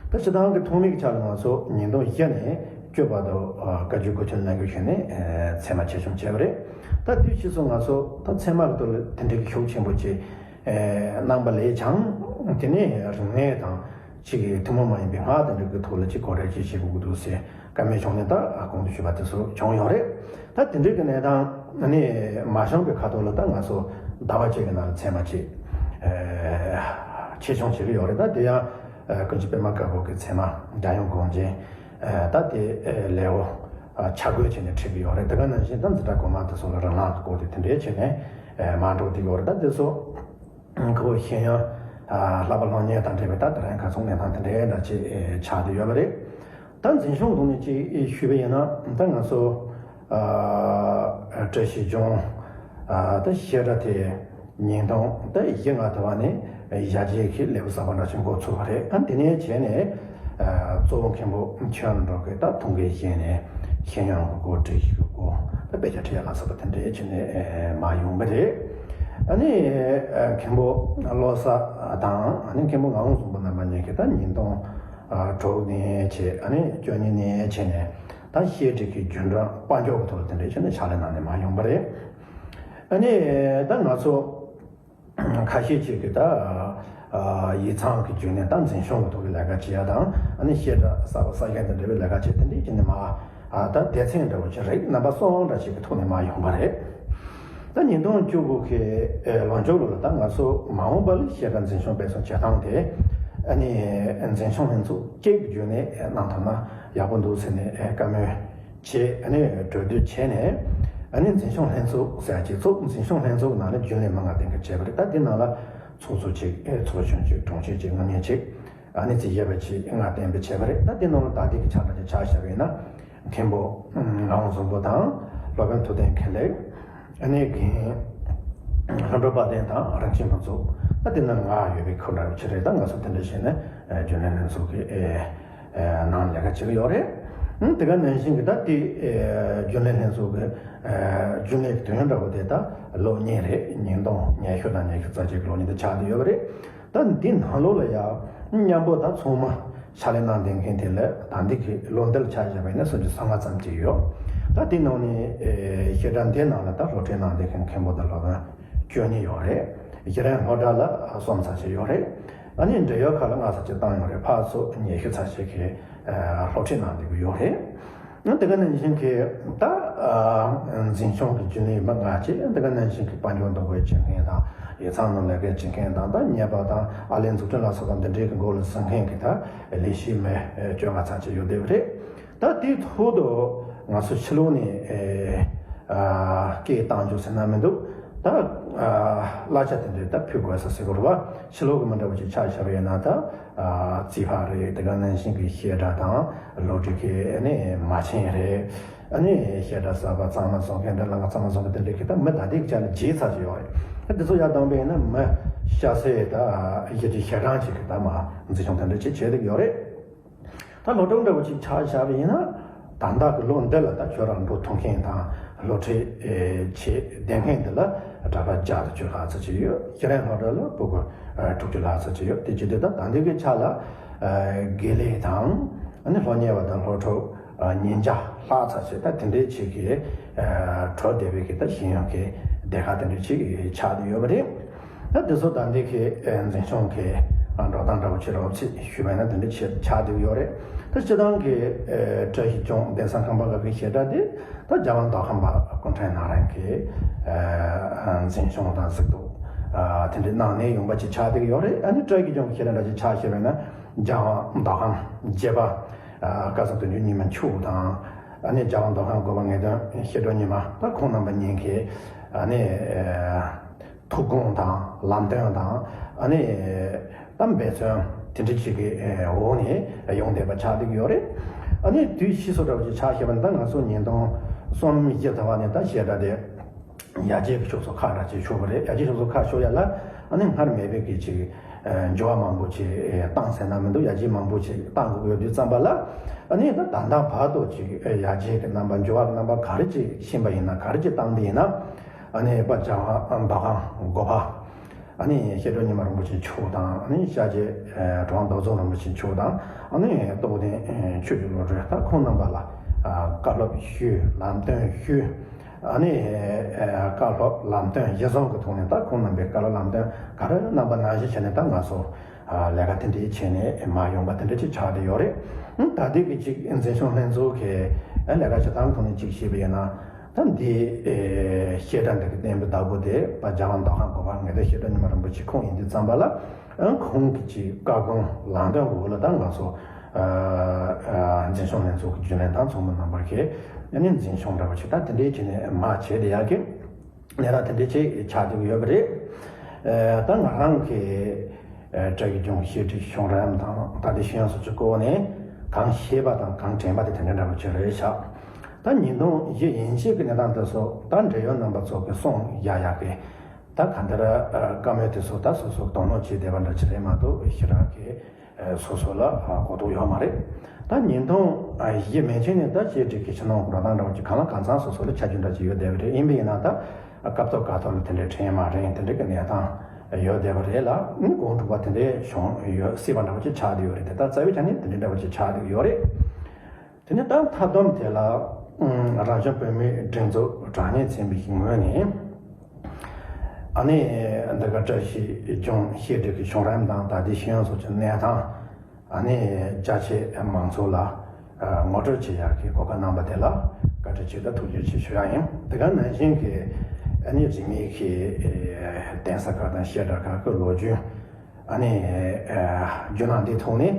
ད་སྤྱིར་བཏང་གི་ཐོག་མའི་ཆ་ལ་ང་ཚོ་ཉིས་སྟོང་བཞི་ནས་བཅུ་བར་དུ་ཨ་བཀའ་བརྒྱུད་སྐུ་ཆེན་རྣམ་རྒྱལ་ཞུས་ནས་ཨ་ཚད་མ་ཆེ་ཆུང་བྱས་པ་རེད། ད་དུས་ཕྱིས་སུ་ང་ཚོ་ད་ཚད་མ་གི་ཐོག་ལ་དེ་འདྲའི་གི་ཤུགས་ཆེན་པོ་ཅིག་ཨེ་གནང་པ་ལས་ཀྱང་། དེ་ནས་རིག་གནས་དང་ཅིག་གི་ཐུན་མོང་མ་ཡིན་པའི་སྔགས་དེ་འདྲ་གི་ཐོག་ལ་ཅིག་གོ་རེ་ཅིག་བྱེད་དགོས་ཀྱི་འདུག་ཟེར་བཀའ་མོལ་བྱུང་ནས་ད་གོང་དུ་ཞུས་པ་དེ་ཚོ་བྱུང་ཡོད་རེད། ད་དེ་འདྲའི་གི་གནས་སྟངས་ནི་མ་བྱུང་བའི་ཁ་ཐོག་ལ་ད་ང་ཚོ་ཟླ་བ་གཅིག་གི་ནང་ལ་ཚད་མ་ཅིག་ཨེ་ཆེ་ཆུང་བྱེད་ཀྱི་ཡོད་རེད། ད་དེ་ཡང་ཨེ་ཀུན་མཁྱེན་པད་མ་དཀར་པོ་གི་ཚད་མ་སྒྲ་དབྱངས་སྒོམ་ཆེན་ཨེ་ད་དེ་ཨེ་ལེའུ་ཨ་ཆ་བགོས་བྱས་ནས་ཁྲིད་ཀྱི་ཡོད་རེད། དེ་ག་ནང་བཞིན་ད་འཛིན་གྲྭ་གོང་མ་དེ་ཚོ་ལ་རང་སྣང་གི་སྐོར་དེ་དེ་འདྲའི་བྱས་ནས་ཨེ་མར་འགྲོ་བསྡད་ཀྱི་ཡོད་རེད། ད་དེ་ཚོ་ཁོ་བོ་ཤེས་ཡོན་ཨ་བསླབ་པ་སློབ་གཉེར་དང་འབྲེལ་བའི་ད་དེ་རིང་ཁ་སང་གནས་སྟངས་དེ་འདྲའི་འདྲ་ཅིག་ཨེ་ཆགས་བསྡད་ཡོད་པ་རེད། ད་འཛིན་སྐྱོང་ཐོག་ནས་ཅིག་ཨེ་ཞུས་པ་ཡིན་ན། ད་ང་ཚོ་ཨ་བཀྲ་ཤིས་ལྗོངས་ཨ་ད་བཤད་གྲྭ་དེ་ཉིས་སྟོང་ད་བཞི་ལྔ་དུ་བ་ནས་ཡར་རྒྱས་ཀྱི་ལེའུ་གསར་པ་འདྲ་ཞིག་འགོ་ཚུགས་པ་རེད། ཨ་དེ་ནས་བྱས་ནས་ཨ་གཙོ་བོ་མཁན་པོ་ཆོས་ལ་འགྲོ་གི་ད་ཐུགས་འགན་བཞེས་ནས་ཤེས་ཡོན་གྱི་སྐོར། སྒྲིག་གཞི་གི་སྐོར། ད་དཔེ་ཆ་ཁྲིད་ཡ་ལ་སོགས་པ་དེ་འདྲའི་བྱས་ནས་ཨ་མར་ཡོང་པ་རེད། ཨ་ནི་ཨ་མཁན་པོ་བློ་བཟང་དང་ཨ་ནི་མཁན་པོ་ངག་དབང་བཟང་པོ་རྣམ་པ་གཉིས་ཀྱིས་ད་ཉིས་སྟོང་ཨ་དྲུག་ནས་བྱས། ཨ་ནི་བཅུ་གཉིས་ནས་བྱས་ནས་ད་བཤད་ཁྲིད་ཀྱི་རྒྱུན་གྲོན་དཔལ་འབྱོར་གྱི་ཐོག་ལ་དེ་འདྲའི་བྱས་ནས་ཕྱག་ལས་གནང་ནས་མར་ཡོང་པ་རེད། ཨ་ནི་ད་ང་ཚོ་ཁ་ཤས་ཅིག་གིས་ད་ ཡིག་ཚང་གི་བརྒྱུད་ནས་ད་འཛིན་སྐྱོང་གི་ཐོག་གི་ལས་ཀ་བྱེད་ཡ་དང་། ཨ་ནི་བཤད་གྲྭ་གསར་པ་གསར་བཞེངས་དང་འབྲེལ་བའི་ལས་ཀ་བྱེད་དེ་འདྲའི་ཀྱི་ནས་མ། ད་སྡེ་ཚན་འདྲ་བོ་ཅིག་རིགས་རྣམ་པ་གསུམ་འདྲ་ཞིག་གི་ཐོག་ནས་མ་ཡོང་པ་རེད། ད་ཉིས་སྟོང་བཅུ་དགུ་གི་ལོ་མཇུག་ལོ་ལ་ད་ང་ཚོ་མ་འོངས་པ་ལ་བཤད་གྲྭ་འཛིན་སྐྱོང་སྤེལ་གསུམ་བྱེད་སྟངས་དེ། ཨ་ནི་འཛིན་སྐྱོང་ལྷན་ཚོགས་གཅིག་གི་བརྒྱུད་ནས་གནང་ཐུབ་ན་ཡག་པོ་འདུག་ཟེར་ནས་བཀའ་མོལ་བྱས། ཨ་ནི་གྲོས་བསྡུར་བྱས་ནས། ཨ་ནི་འཛིན་སྐྱོང་ལྷན་ཚོགས་ཟེར་ཡ་ཅིག་བཙུགས། འཛིན་སྐྱོང་ལྷན་ཚོགས་ནང་ནས་རྒྱུན་ལས་མི་ལྔ་གདན་འདྲེན་བྱས་པ་རེད། ད་འདི་ནང་ལ་ཚོགས་གཙོ་གཅིག་ཚོགས་གཞོན་གཅིག་དྲུང་ཆེ་གཅིག་རྣམ་གཉེར་གཅིག་ཨ་ནི་རྩིས་ཞིབ་པ་གཅིག་ལྔ་གདན་འདྲེན་བྱས་པ་རེད། ད་འདི་ནང་ལ་ད་ལྟའི་གི་ཆ་འདྲ་ཅིག་ཆ་བཞག་པ་ཡིན་ན། མཁན་པོ་ངག་དབང་བཟང་པོ་དང་། སློབ་དཔོན་ཐུབ་བསྟན་མཁས་ལེགས། ཨ་ནི་རྒན་ལྷུན་གྲུབ་དཔལ་ལྡན་དང་རིན་ཆེན་ཕུན་ཚོགས། ད་དེ་ནང་ང་ཡོད་པའི་ཁོ་འདྲ་ཅིག་རེད། ད་ང་ཚོ་དེ་འདྲ་བྱས་ནས་རྒྱུན་ལས་ལྷན་ཚོགས་ཀྱི་ནང་ལས་ཀ་བྱེད་ཀྱི་ཡོད་རེད། ཨང་། དེ་ག་ནང་བཞིན་གྱི་ད་ལྟའི་རྒྱུན་ལས་ལྷན་ཚོགས་ཀྱི་རྒྱུན་ལས་ཀྱི་དུས་ཡུན་འདྲ་བོ་དེ་ད་ལོ་གཉིས་རེད། ཉིས་སྟོང་ཉི་ཤུ་དང་ཉི་ཤུ་རྩ་གཅིག་ལོ་གཉིས་དེ་ཆགས་བསྡད་ཡོད་པ་རེད། ད་འདི་ནང་ལོགས་ལ་ཡང་མཉམ་པོ་ད་ཚང་མ་ཕྱག་ལས་གནང་བསྡད་མཁན་དེ་ལ་ད་འདི་གི་ལོ་འདི་ལ་ཆ་བཞག་པ་ཡིན་ན་སུམ་ཅུ་སོ་ལྔ་ཙམ་ཅིག་ཡོད། ད་དེ་ནང་ནས་བཤད་གྲྭ་འདི་ནང་ལ་ད་སློབ་ཁྲིད་གནང་བསྡད་མཁན་མཁན་པོ་དང་སློབ་དཔོན་བཅུ་གཉིས་ཡོད་རེད། གཞི་རིམ་སློབ་གྲྭ་ལ་གསུམ་ཙམ་ཞིག་ཡོད་རེད། ཨ་ནི་འབྲེལ་ཡོད་ཁག་ལ་ལྔ་ཙམ་ཅིག་བཏང་ཡོད་རེད། ཕར་ཚུར་ཉི་ཤུ་ཙམ་ཞིག་གིས་སློབ་ཁྲིད་གནང་བསྡད་ཀྱི་ཡོད་རེད། དེ་ག་ནང་བཞིན་གྱི་ད་འཛིན་སྐྱོང་གི་རྒྱུན་ལས་མི་ལྔ་བཅས། དེ་ག་ནང་བཞིན་གྱི་དཔལ་འབྱོར་འདུ་འགོད་བྱེད་མཁན་དང་། ཡིག་ཚང་ནང་ལས་ཀ་བྱེད་མཁན་དང་། ད་ཉེས་པ་དང་ཨར་ལས་འཛུགས་སྐྲུན་ལ་སོགས་པ་འདི་འདྲའི་གི་འགོ་ལ་ཟིན་མཁན་གྱི་ད་ལས་བྱེད་མི་བཅོ་ལྔ་ཙམ་ཅིག་ཡོད་བསྡད་པ་རེད། ད་དེའི་ཐོག་ཏུ་ང་ཚོ་ཕྱི་ལོགས་ནས་སྐད་བཏང་རྒྱུ་ཟེར་ན་མི་འདུག་ད་གླ་ཆ་དེ་འདྲའི་ད་ཕུལ་དགོས་ས་ཟེར་དགོས་རེད་བ། ཕྱི་ལོགས་ཀྱི་མི་འདྲ་བ་ཅིག་ཆ་བཞག་པ་ཡིན་ན་ད། རྩིས་ཁང་རེད། དེ་ག་ནང་བཞིན་གྱི་བཤད་གྲྭ་དང་སློབ་ཕྲུག་གི་ཨ་ནི་མ་བྱན་རེད། ཨ་ནི་བཤད་གྲྭ་གསར་པ་གཙང་མ་བཟོ་མཁན་དང་ལམ་ཁ་གཙང་མ་བཟོ་མཁན་དེ་འདྲ་གི་ད་མི་ད་ལྟའི་ཆ་ནས་བརྒྱ་ཙམ་ཅིག་ཡོད་རེད། ད་དེ་ཚོ་ཡར་བཏང་པ་ཡིན་ན་མི་སྐྱ་སེར་ད་གཞི་གཅིག་ཞེ་གྲངས་ཅིག་གི་ད་མ་འཛིན་སྐྱོང་དེ་འདྲ་ཅིག་བྱེད་བསྡད་ཡོད་རེད། ད་སློབ་ཕྲུག་འདྲ་བོ་ཅིག་ཆ་བཞག་པ་ཡིན་ན། ད་ལྟ་གི་ལོ་འདི་ལ་ད་ཁྱོད་རང་འགྲོ་ཐུབ་མཁན་དང་སློབ་ཁྲིད་བྱེད་བསྡད་མཁན་འདི་ལ་གྲྭ་པ་བརྒྱ་དང་བཅུ་ལྷག་ཙམ་ཅིག་ཡོད། གཞི་རིམ་སློབ་གྲྭ་ལ་སྤུ་གུ་དྲུག་ཅུ་ལྷག་ཙམ་ཅིག་ཡོད། དེ་བྱེད་དུས་ད་ད་འདི་གི་ཆ་ལ་དགེ་ལས་དང་། ཨ་ནི་སློབ་གཉེར་བ་དང་སློབ་ཕྲུག་ཉིས་བརྒྱ་ལྷག་ཙམ་ཞིག་ད་དེ་འདྲའི་ཅིག་གི་གྲོལ་བསྡད་པའི་གི་ད་ཤེས་ཡོན་གི་སྡེ་ཁག་དེ་འདྲའི་ཅིག་ཆགས་བསྡད་ཡོད་པ་རེད། ད་དེ་ཚོ་ད་འདི་གི་འཛིན་སྐྱོང་གི་འགྲོ་སྟངས་འདྲ་བོ་ཅིག་རོབ་ཅིག་ཞུས་པ་ཡིན་ན་དེ་འདྲ་ཆགས་བསྡད་ཡོད་རེད། ད་སྤྱིར་བཏང་གི་བཀྲ་ཤིས་ལྗོངས་གདན་ས་ཁང་པ་ཁག་གི་བཤད་གྲྭ་དེ་ད་རྒྱལ་དབང་མདོ་ཁམས་པ་སྐུ་ཕྲེང་ནང་རང་གི་འཛིན་སྐྱོང་དང་གཟིགས་རྟོག་དེ་འདྲའི་གནང་ནས་ཡོང་པ་ཅིག་ཆགས་བསྡད་ཡོད་རེད། ཨ་ནི་བཀྲ་ཤིས་ལྗོངས་ཀྱི་བཤད་གྲྭ་འདྲ་ཅིག་ཆ་བཞག་པ་ཡིན་ན་རྒྱལ་དབང་མདོ་ཁམས་བརྒྱད་པ་བཀའ་ཟུར་དོན་གཅོད་རྙིང་མ་མཆོག་དང་། ཨ་ནི་རྒྱལ་དབང་མདོ་ཁམས་དགོན་པ་ངེས་དོན་བཤད་སྒྲུབ་རྙིང་མ། ད་ཁོང་རྣམ་པ་གཉིས་ཀྱིས་ཨ་ནི་ཐུགས་དགོངས་དང་ལམ་སྟོན་དང་། ཨ་ནི་ད་འབད་བརྩོན་དེ་འདྲ་ཅིག་གི་འོག་ནས་ཡོང་བསྡད་པ་ཆགས་བསྡད་ཀྱི་ཡོད་རེད། ཨ་ནི་དུས་ཕྱིས་སུ་འདྲ་བོ་ཅིག་ཆ་བཞག་པ་ན་ད་ང་ཚོ་ཉིས་སྟོང་གསུམ་བཞི་ཟླ་བ་ནས་ད་བཤད་གྲྭ་དེ། ཡར་རྒྱས་ཀྱི་ཕྱོགས་སུ་ཁག་འདྲ་ཅིག་ཤོར་བ་རེད། ཡར་རྒྱས་ཕྱོགས་སུ་ཁག་ཤོར་ཡ་ལ་ཨ་ནི་སྔར་མེད་པའི་གི་ཅིག་འགྱུར་བ་མང་པོ་ཅིག་བཏང་ཟེར་ན་མི་འདུག་ཡར་རྒྱས་མང་པོ་ཅིག་བཏང་དགོས་ཀྱི་ཡོད་དུས་ཙམ་པ་ལ། ཨ་ནི་ད་ད་ལྟ་བར་དུ་ཅིག་ཡར་རྒྱས་ཀྱི་རྣམ་པ་འགྱུར་བ་གི་རྣམ་པ་ག་རེ་ཅིག་ཕྱིན་པ་ཡིན་ན། ག་རེ་ཅིག་བཏང་བ་ཡིན་ན། ཨ་ནི་དཔལ་རྒྱལ་དབང་མདོ་ཁམས་དགོན་པ། ཨ་ནི་བཤད་སྒྲུབ་རྙིང་མ་རིན་པོ་ཆེ་མཆོག་དང་། ཨ་ནི་ཤར་རྒྱལ་གྲུབ་དབང་རྡོ་རྫོང་རིན་པོ་ཆེ་མཆོག་དང་། ཨ་ནི་རྟོགས་ལྡན་ཆོས་ཀྱི་བློ་གྲོས། ད་ཁོང་རྣམ་པ་ལ་བཀའ་སློབ་ཞུས། ལམ་སྟོན་ཞུས། ཨ་ནི་བཀའ་སློབ་ལམ་སྟོན་གཞིར་བཟུང་གི་ཐོག་ནས། ད་ཁོང་རྣམ་པའི་བཀའ་སློབ་ལམ་སྟོན་ག་རེ་གནང་པ་ནང་བཞིན་བྱས་ནས་ད་ང་ཚོ་ལས་ཀ་དེ་འདྲའི་བྱས་ནས་མར་ཡོང་པ་དེ་འདྲ་ཅིག་ཆགས་བསྡད་ཡོད་རེད། ད་ལྟའི་གི་ཅིག་འཛིན་སྐྱོང་ལྷན་ཚོགས་ཀྱི་ལས་ཀ་བྱེད་སྟངས་ཐོག་ནས་ཅིག་བཤད་པ་ཡིན་ན། ད་འདི་བཤད་གྲྭ་འདི་གི་བསྟན་པའི་བདག་པོ་དེ་དཔལ་རྒྱལ་དབང་མདོ་ཁམས་དགོན་པ་ངེས་དོན་བཤད་སྒྲུབ་རྙིང་མ་རིན་པོ་ཆེ་ཁོང་ཡིན་དུས་ཙམ་པ་ལ། ཨང་། ཁོང་གི་ཅིག་བཀའ་དགོངས་ལམ་སྟོན་འོག་ལ་ད་ང་ཚོ་འཛིན་སྐྱོང་ལྷན་ཚོགས་ཀྱི་རྒྱུན་ལས་དང་ཚོགས་མི་རྣམ་པར་གྱི་ཨ་ནི་འཛིན་སྐྱོང་འདྲ་བོ་ཅིག་ད་དེ་འདྲའི་བྱས་ནས་མར་བྱས་བསྡད་ཡག་གི་གནས་སྟངས་དེ་འདྲའི་ཅིག་ཆགས་བསྡད་ཡོད་པ་རེད། ད་ང་རང་གི་བཀྲ་ཤིས་ལྗོངས་བཤད་ཁྲིད་གཞུང་རིམ་དང་ད་ལྟའི་ཤེས་ཡོན་སོགས་ཀྱི་སྐོར་ནས་གང་ཤེས་པ་དང་གང་དྲན་པ་དེ་དེ་འདྲ་འདྲ་བོ་ཅིག་རེད་ཤག་ད་ཉིས་སྟོང་བཞི་ཡན་ཆད་ཀྱི་གནས་སྟངས་དེ་ཚོ་ད་འབྲེལ་ཡོད་རྣམ་པ་ཚོ་གི་གསུང་ཡག་ཡག་གི། ད་གང་ལྟར་བཀའ་མོལ་དེ་ཚོ་ད་སོ་སོ་དོ་སྣང་བྱེད་བསྡད་པ་འདྲ་ཅིག་རེད་མ་གཏོགས་ཞེ་དྲག་གི་སོ་སོ་ལ་གོ་རྟོགས་ཡོད་མ་རེད། ད་ཉིས་སྟོང་བཞི་མན་ཆད་ནས་ད་བཤད་ཁྲིད་ཀྱི་ཕྱི་ནང་འགྲོ་སྟངས་འདྲ་བོ་ཅིག་གང་ལ་གང་འཚམ་སོ་སོ་ལ་ཆ་རྒྱུས་འདྲ་ཅིག་ཡོད་བསྡད་པ་རེད། ཡིན་པ་ཡིན་ན་ད་སྐབས་ཐོག་སྐབས་ཐོག་ལ་དེ་འདྲའི་དྲན་མ་དྲན་དེ་འདྲའི་གི་གནས་སྟངས་ཡོད་བསྡད་པ་རེད་ལ། ཨང་། གོང་དྲུག་པ་དེ་འདྲའི་བྱུང་ཡོད་སྲིད་པ་འདྲ་བོ་ཅིག་ཆགས་བསྡད་ཡོད་རེད། དེ་ད་རྩ་བའི་ཆ་ནས་དེ་འདྲའི་འདྲ་བོ་ཅིག་ཆགས་བསྡད་ཡོད་རེད། དེ་ནས་ད་མཐའ་སྡོམ་དེ་ལ། ཨང་། རང་བྱུང་བོད་མིའི་སྒྲིག་འཛུགས་དྲང་གནས་ཚན་པའི་ངོས་ནས། ཨ་ནི་འདི་ག་བཀྲ་ཤིས་ལྗོངས་བཤད་སྒྲིག་གི་བྱུང་རིམ་དང་ད་ལྟའི་ཤེས་ཡོན་སོགས་ཀྱི་གནས་སྟངས། ཨ་ནི་རྒྱ་ཆེ་མང་ཚོགས་ལ་ངོ་སྤྲོད་བྱེད་ཡག་གི་གོ་སྐབས་གནང་བ་དེ་ལ་བཀའ་དྲིན་ཆེ་དང་ཐུགས་རྗེ་ཆེ་ཞུ་ཡག་ཡིན། དེ་ག་ནང་བཞིན་གྱི་ཨ་ནི་རིས་མེད་ཀྱི་གདན་ས་ཁག་དང་བཤད་གྲྭ་ཁག་གི་ལོ་རྒྱུས། ཨ་ནི་རྒྱུ་ནང་འདི་ཐོག་ནས་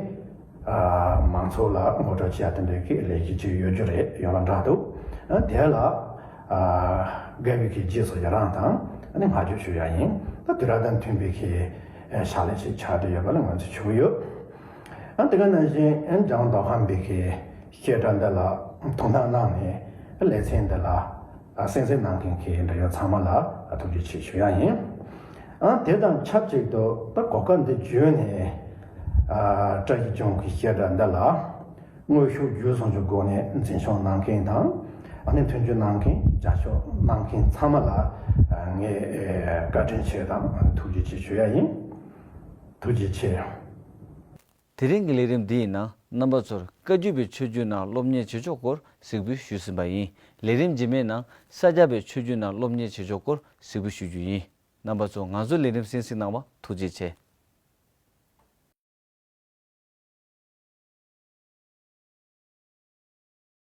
མང་ཚོགས་ལ་ངོ་སྤྲོད་བྱེད་ཡག་དེ་འདྲའི་གི་ལས་གཞི་ཅིག་ཡོད་རྒྱུ་རེད། ཡོད་པ་འདྲ་འདུག་དེ་ལ་དགའ་བའི་གི་རྗེས་སུ་ཡི་རང་དང་ཨ་ནི་བསྔགས་བརྗོད་ཞུ་ཡག་ཡིན། ད་དུས་རབས་དང་མཐུན་པའི་གི་ཕྱག་ལས་ཅིག་ཆགས་བསྡད་ཡོད་པ་ལ་ང་ཚོས་ཞུ་གི་ཡོད། ཨ་དེ་ག་ནང་བཞིན་ཨ་ལྗང་མདོ་ཁམས་པའི་གི་བཤད་གྲྭ་འདི་ལ་ཐུགས་སྣང་གནང་ནས་ལེ་ཚན་འདི་ལ་གསན་གཟིགས་གནང་མཁན་གྱི་འབྲེལ་ཡོད་ཚང་མ་ལ་ཐུགས་རྗེ་ཆེ་ཞུ་ཡག་ཡིན། ཨ་དེ་དང་ཆབས་ཅིག་ཏུ་ད་གོ་སྐབས་འདི་བརྒྱུད་ནས་བཀྲ་ཤིས་ལྗོངས་ཀྱི་བཤད་གྲྭ་འདི་ལ་དངོས་ཤུགས་བརྒྱུད་གསུམ་གྱི་སྒོ་ནས་འཛིན་སྐྱོང་གནང་མཁན་དང་ཨ་ནི་མཐུན་འགྱུར་གནང་མཁན་རྒྱབ་སྐྱོར་གནང་མཁན་ཚང་མ་ལ་ངས་བཀའ་དྲིན་ཆེ་དང་ཐུགས་རྗེ་ཆེ་ཞུ་ཡག་ཡིན། ཐུགས་རྗེ་ཆེ། དེ་རིང་གི་ལས་རིམ་འདིའི་ནང་རྣམ་པ་ཚོར་བཀའ་བརྒྱུད་པའི་ཆོས་བརྒྱུད་ནང་སློབ་གཉེར་བྱེད་ཕྱོགས་སྐོར་གཟིགས་འབུལ་ཞུས་ཟིན་པ་ཡིན། ལས་རིམ་རྗེས་མའི་ནང་ས་སྐྱ་པའི་ཆོས་བརྒྱུད་ནང་སློབ་གཉེར་བྱེད་ཕྱོགས་སྐོར་གཟིགས་འབུལ་ཞུ་རྒྱུ་ཡིན། རྣམ་པ་ཚོ་ང་ཚོའི་ལས་རིམ་གསན་གཟིགས་གནང་བ་ཐུགས་རྗེ་ཆེ།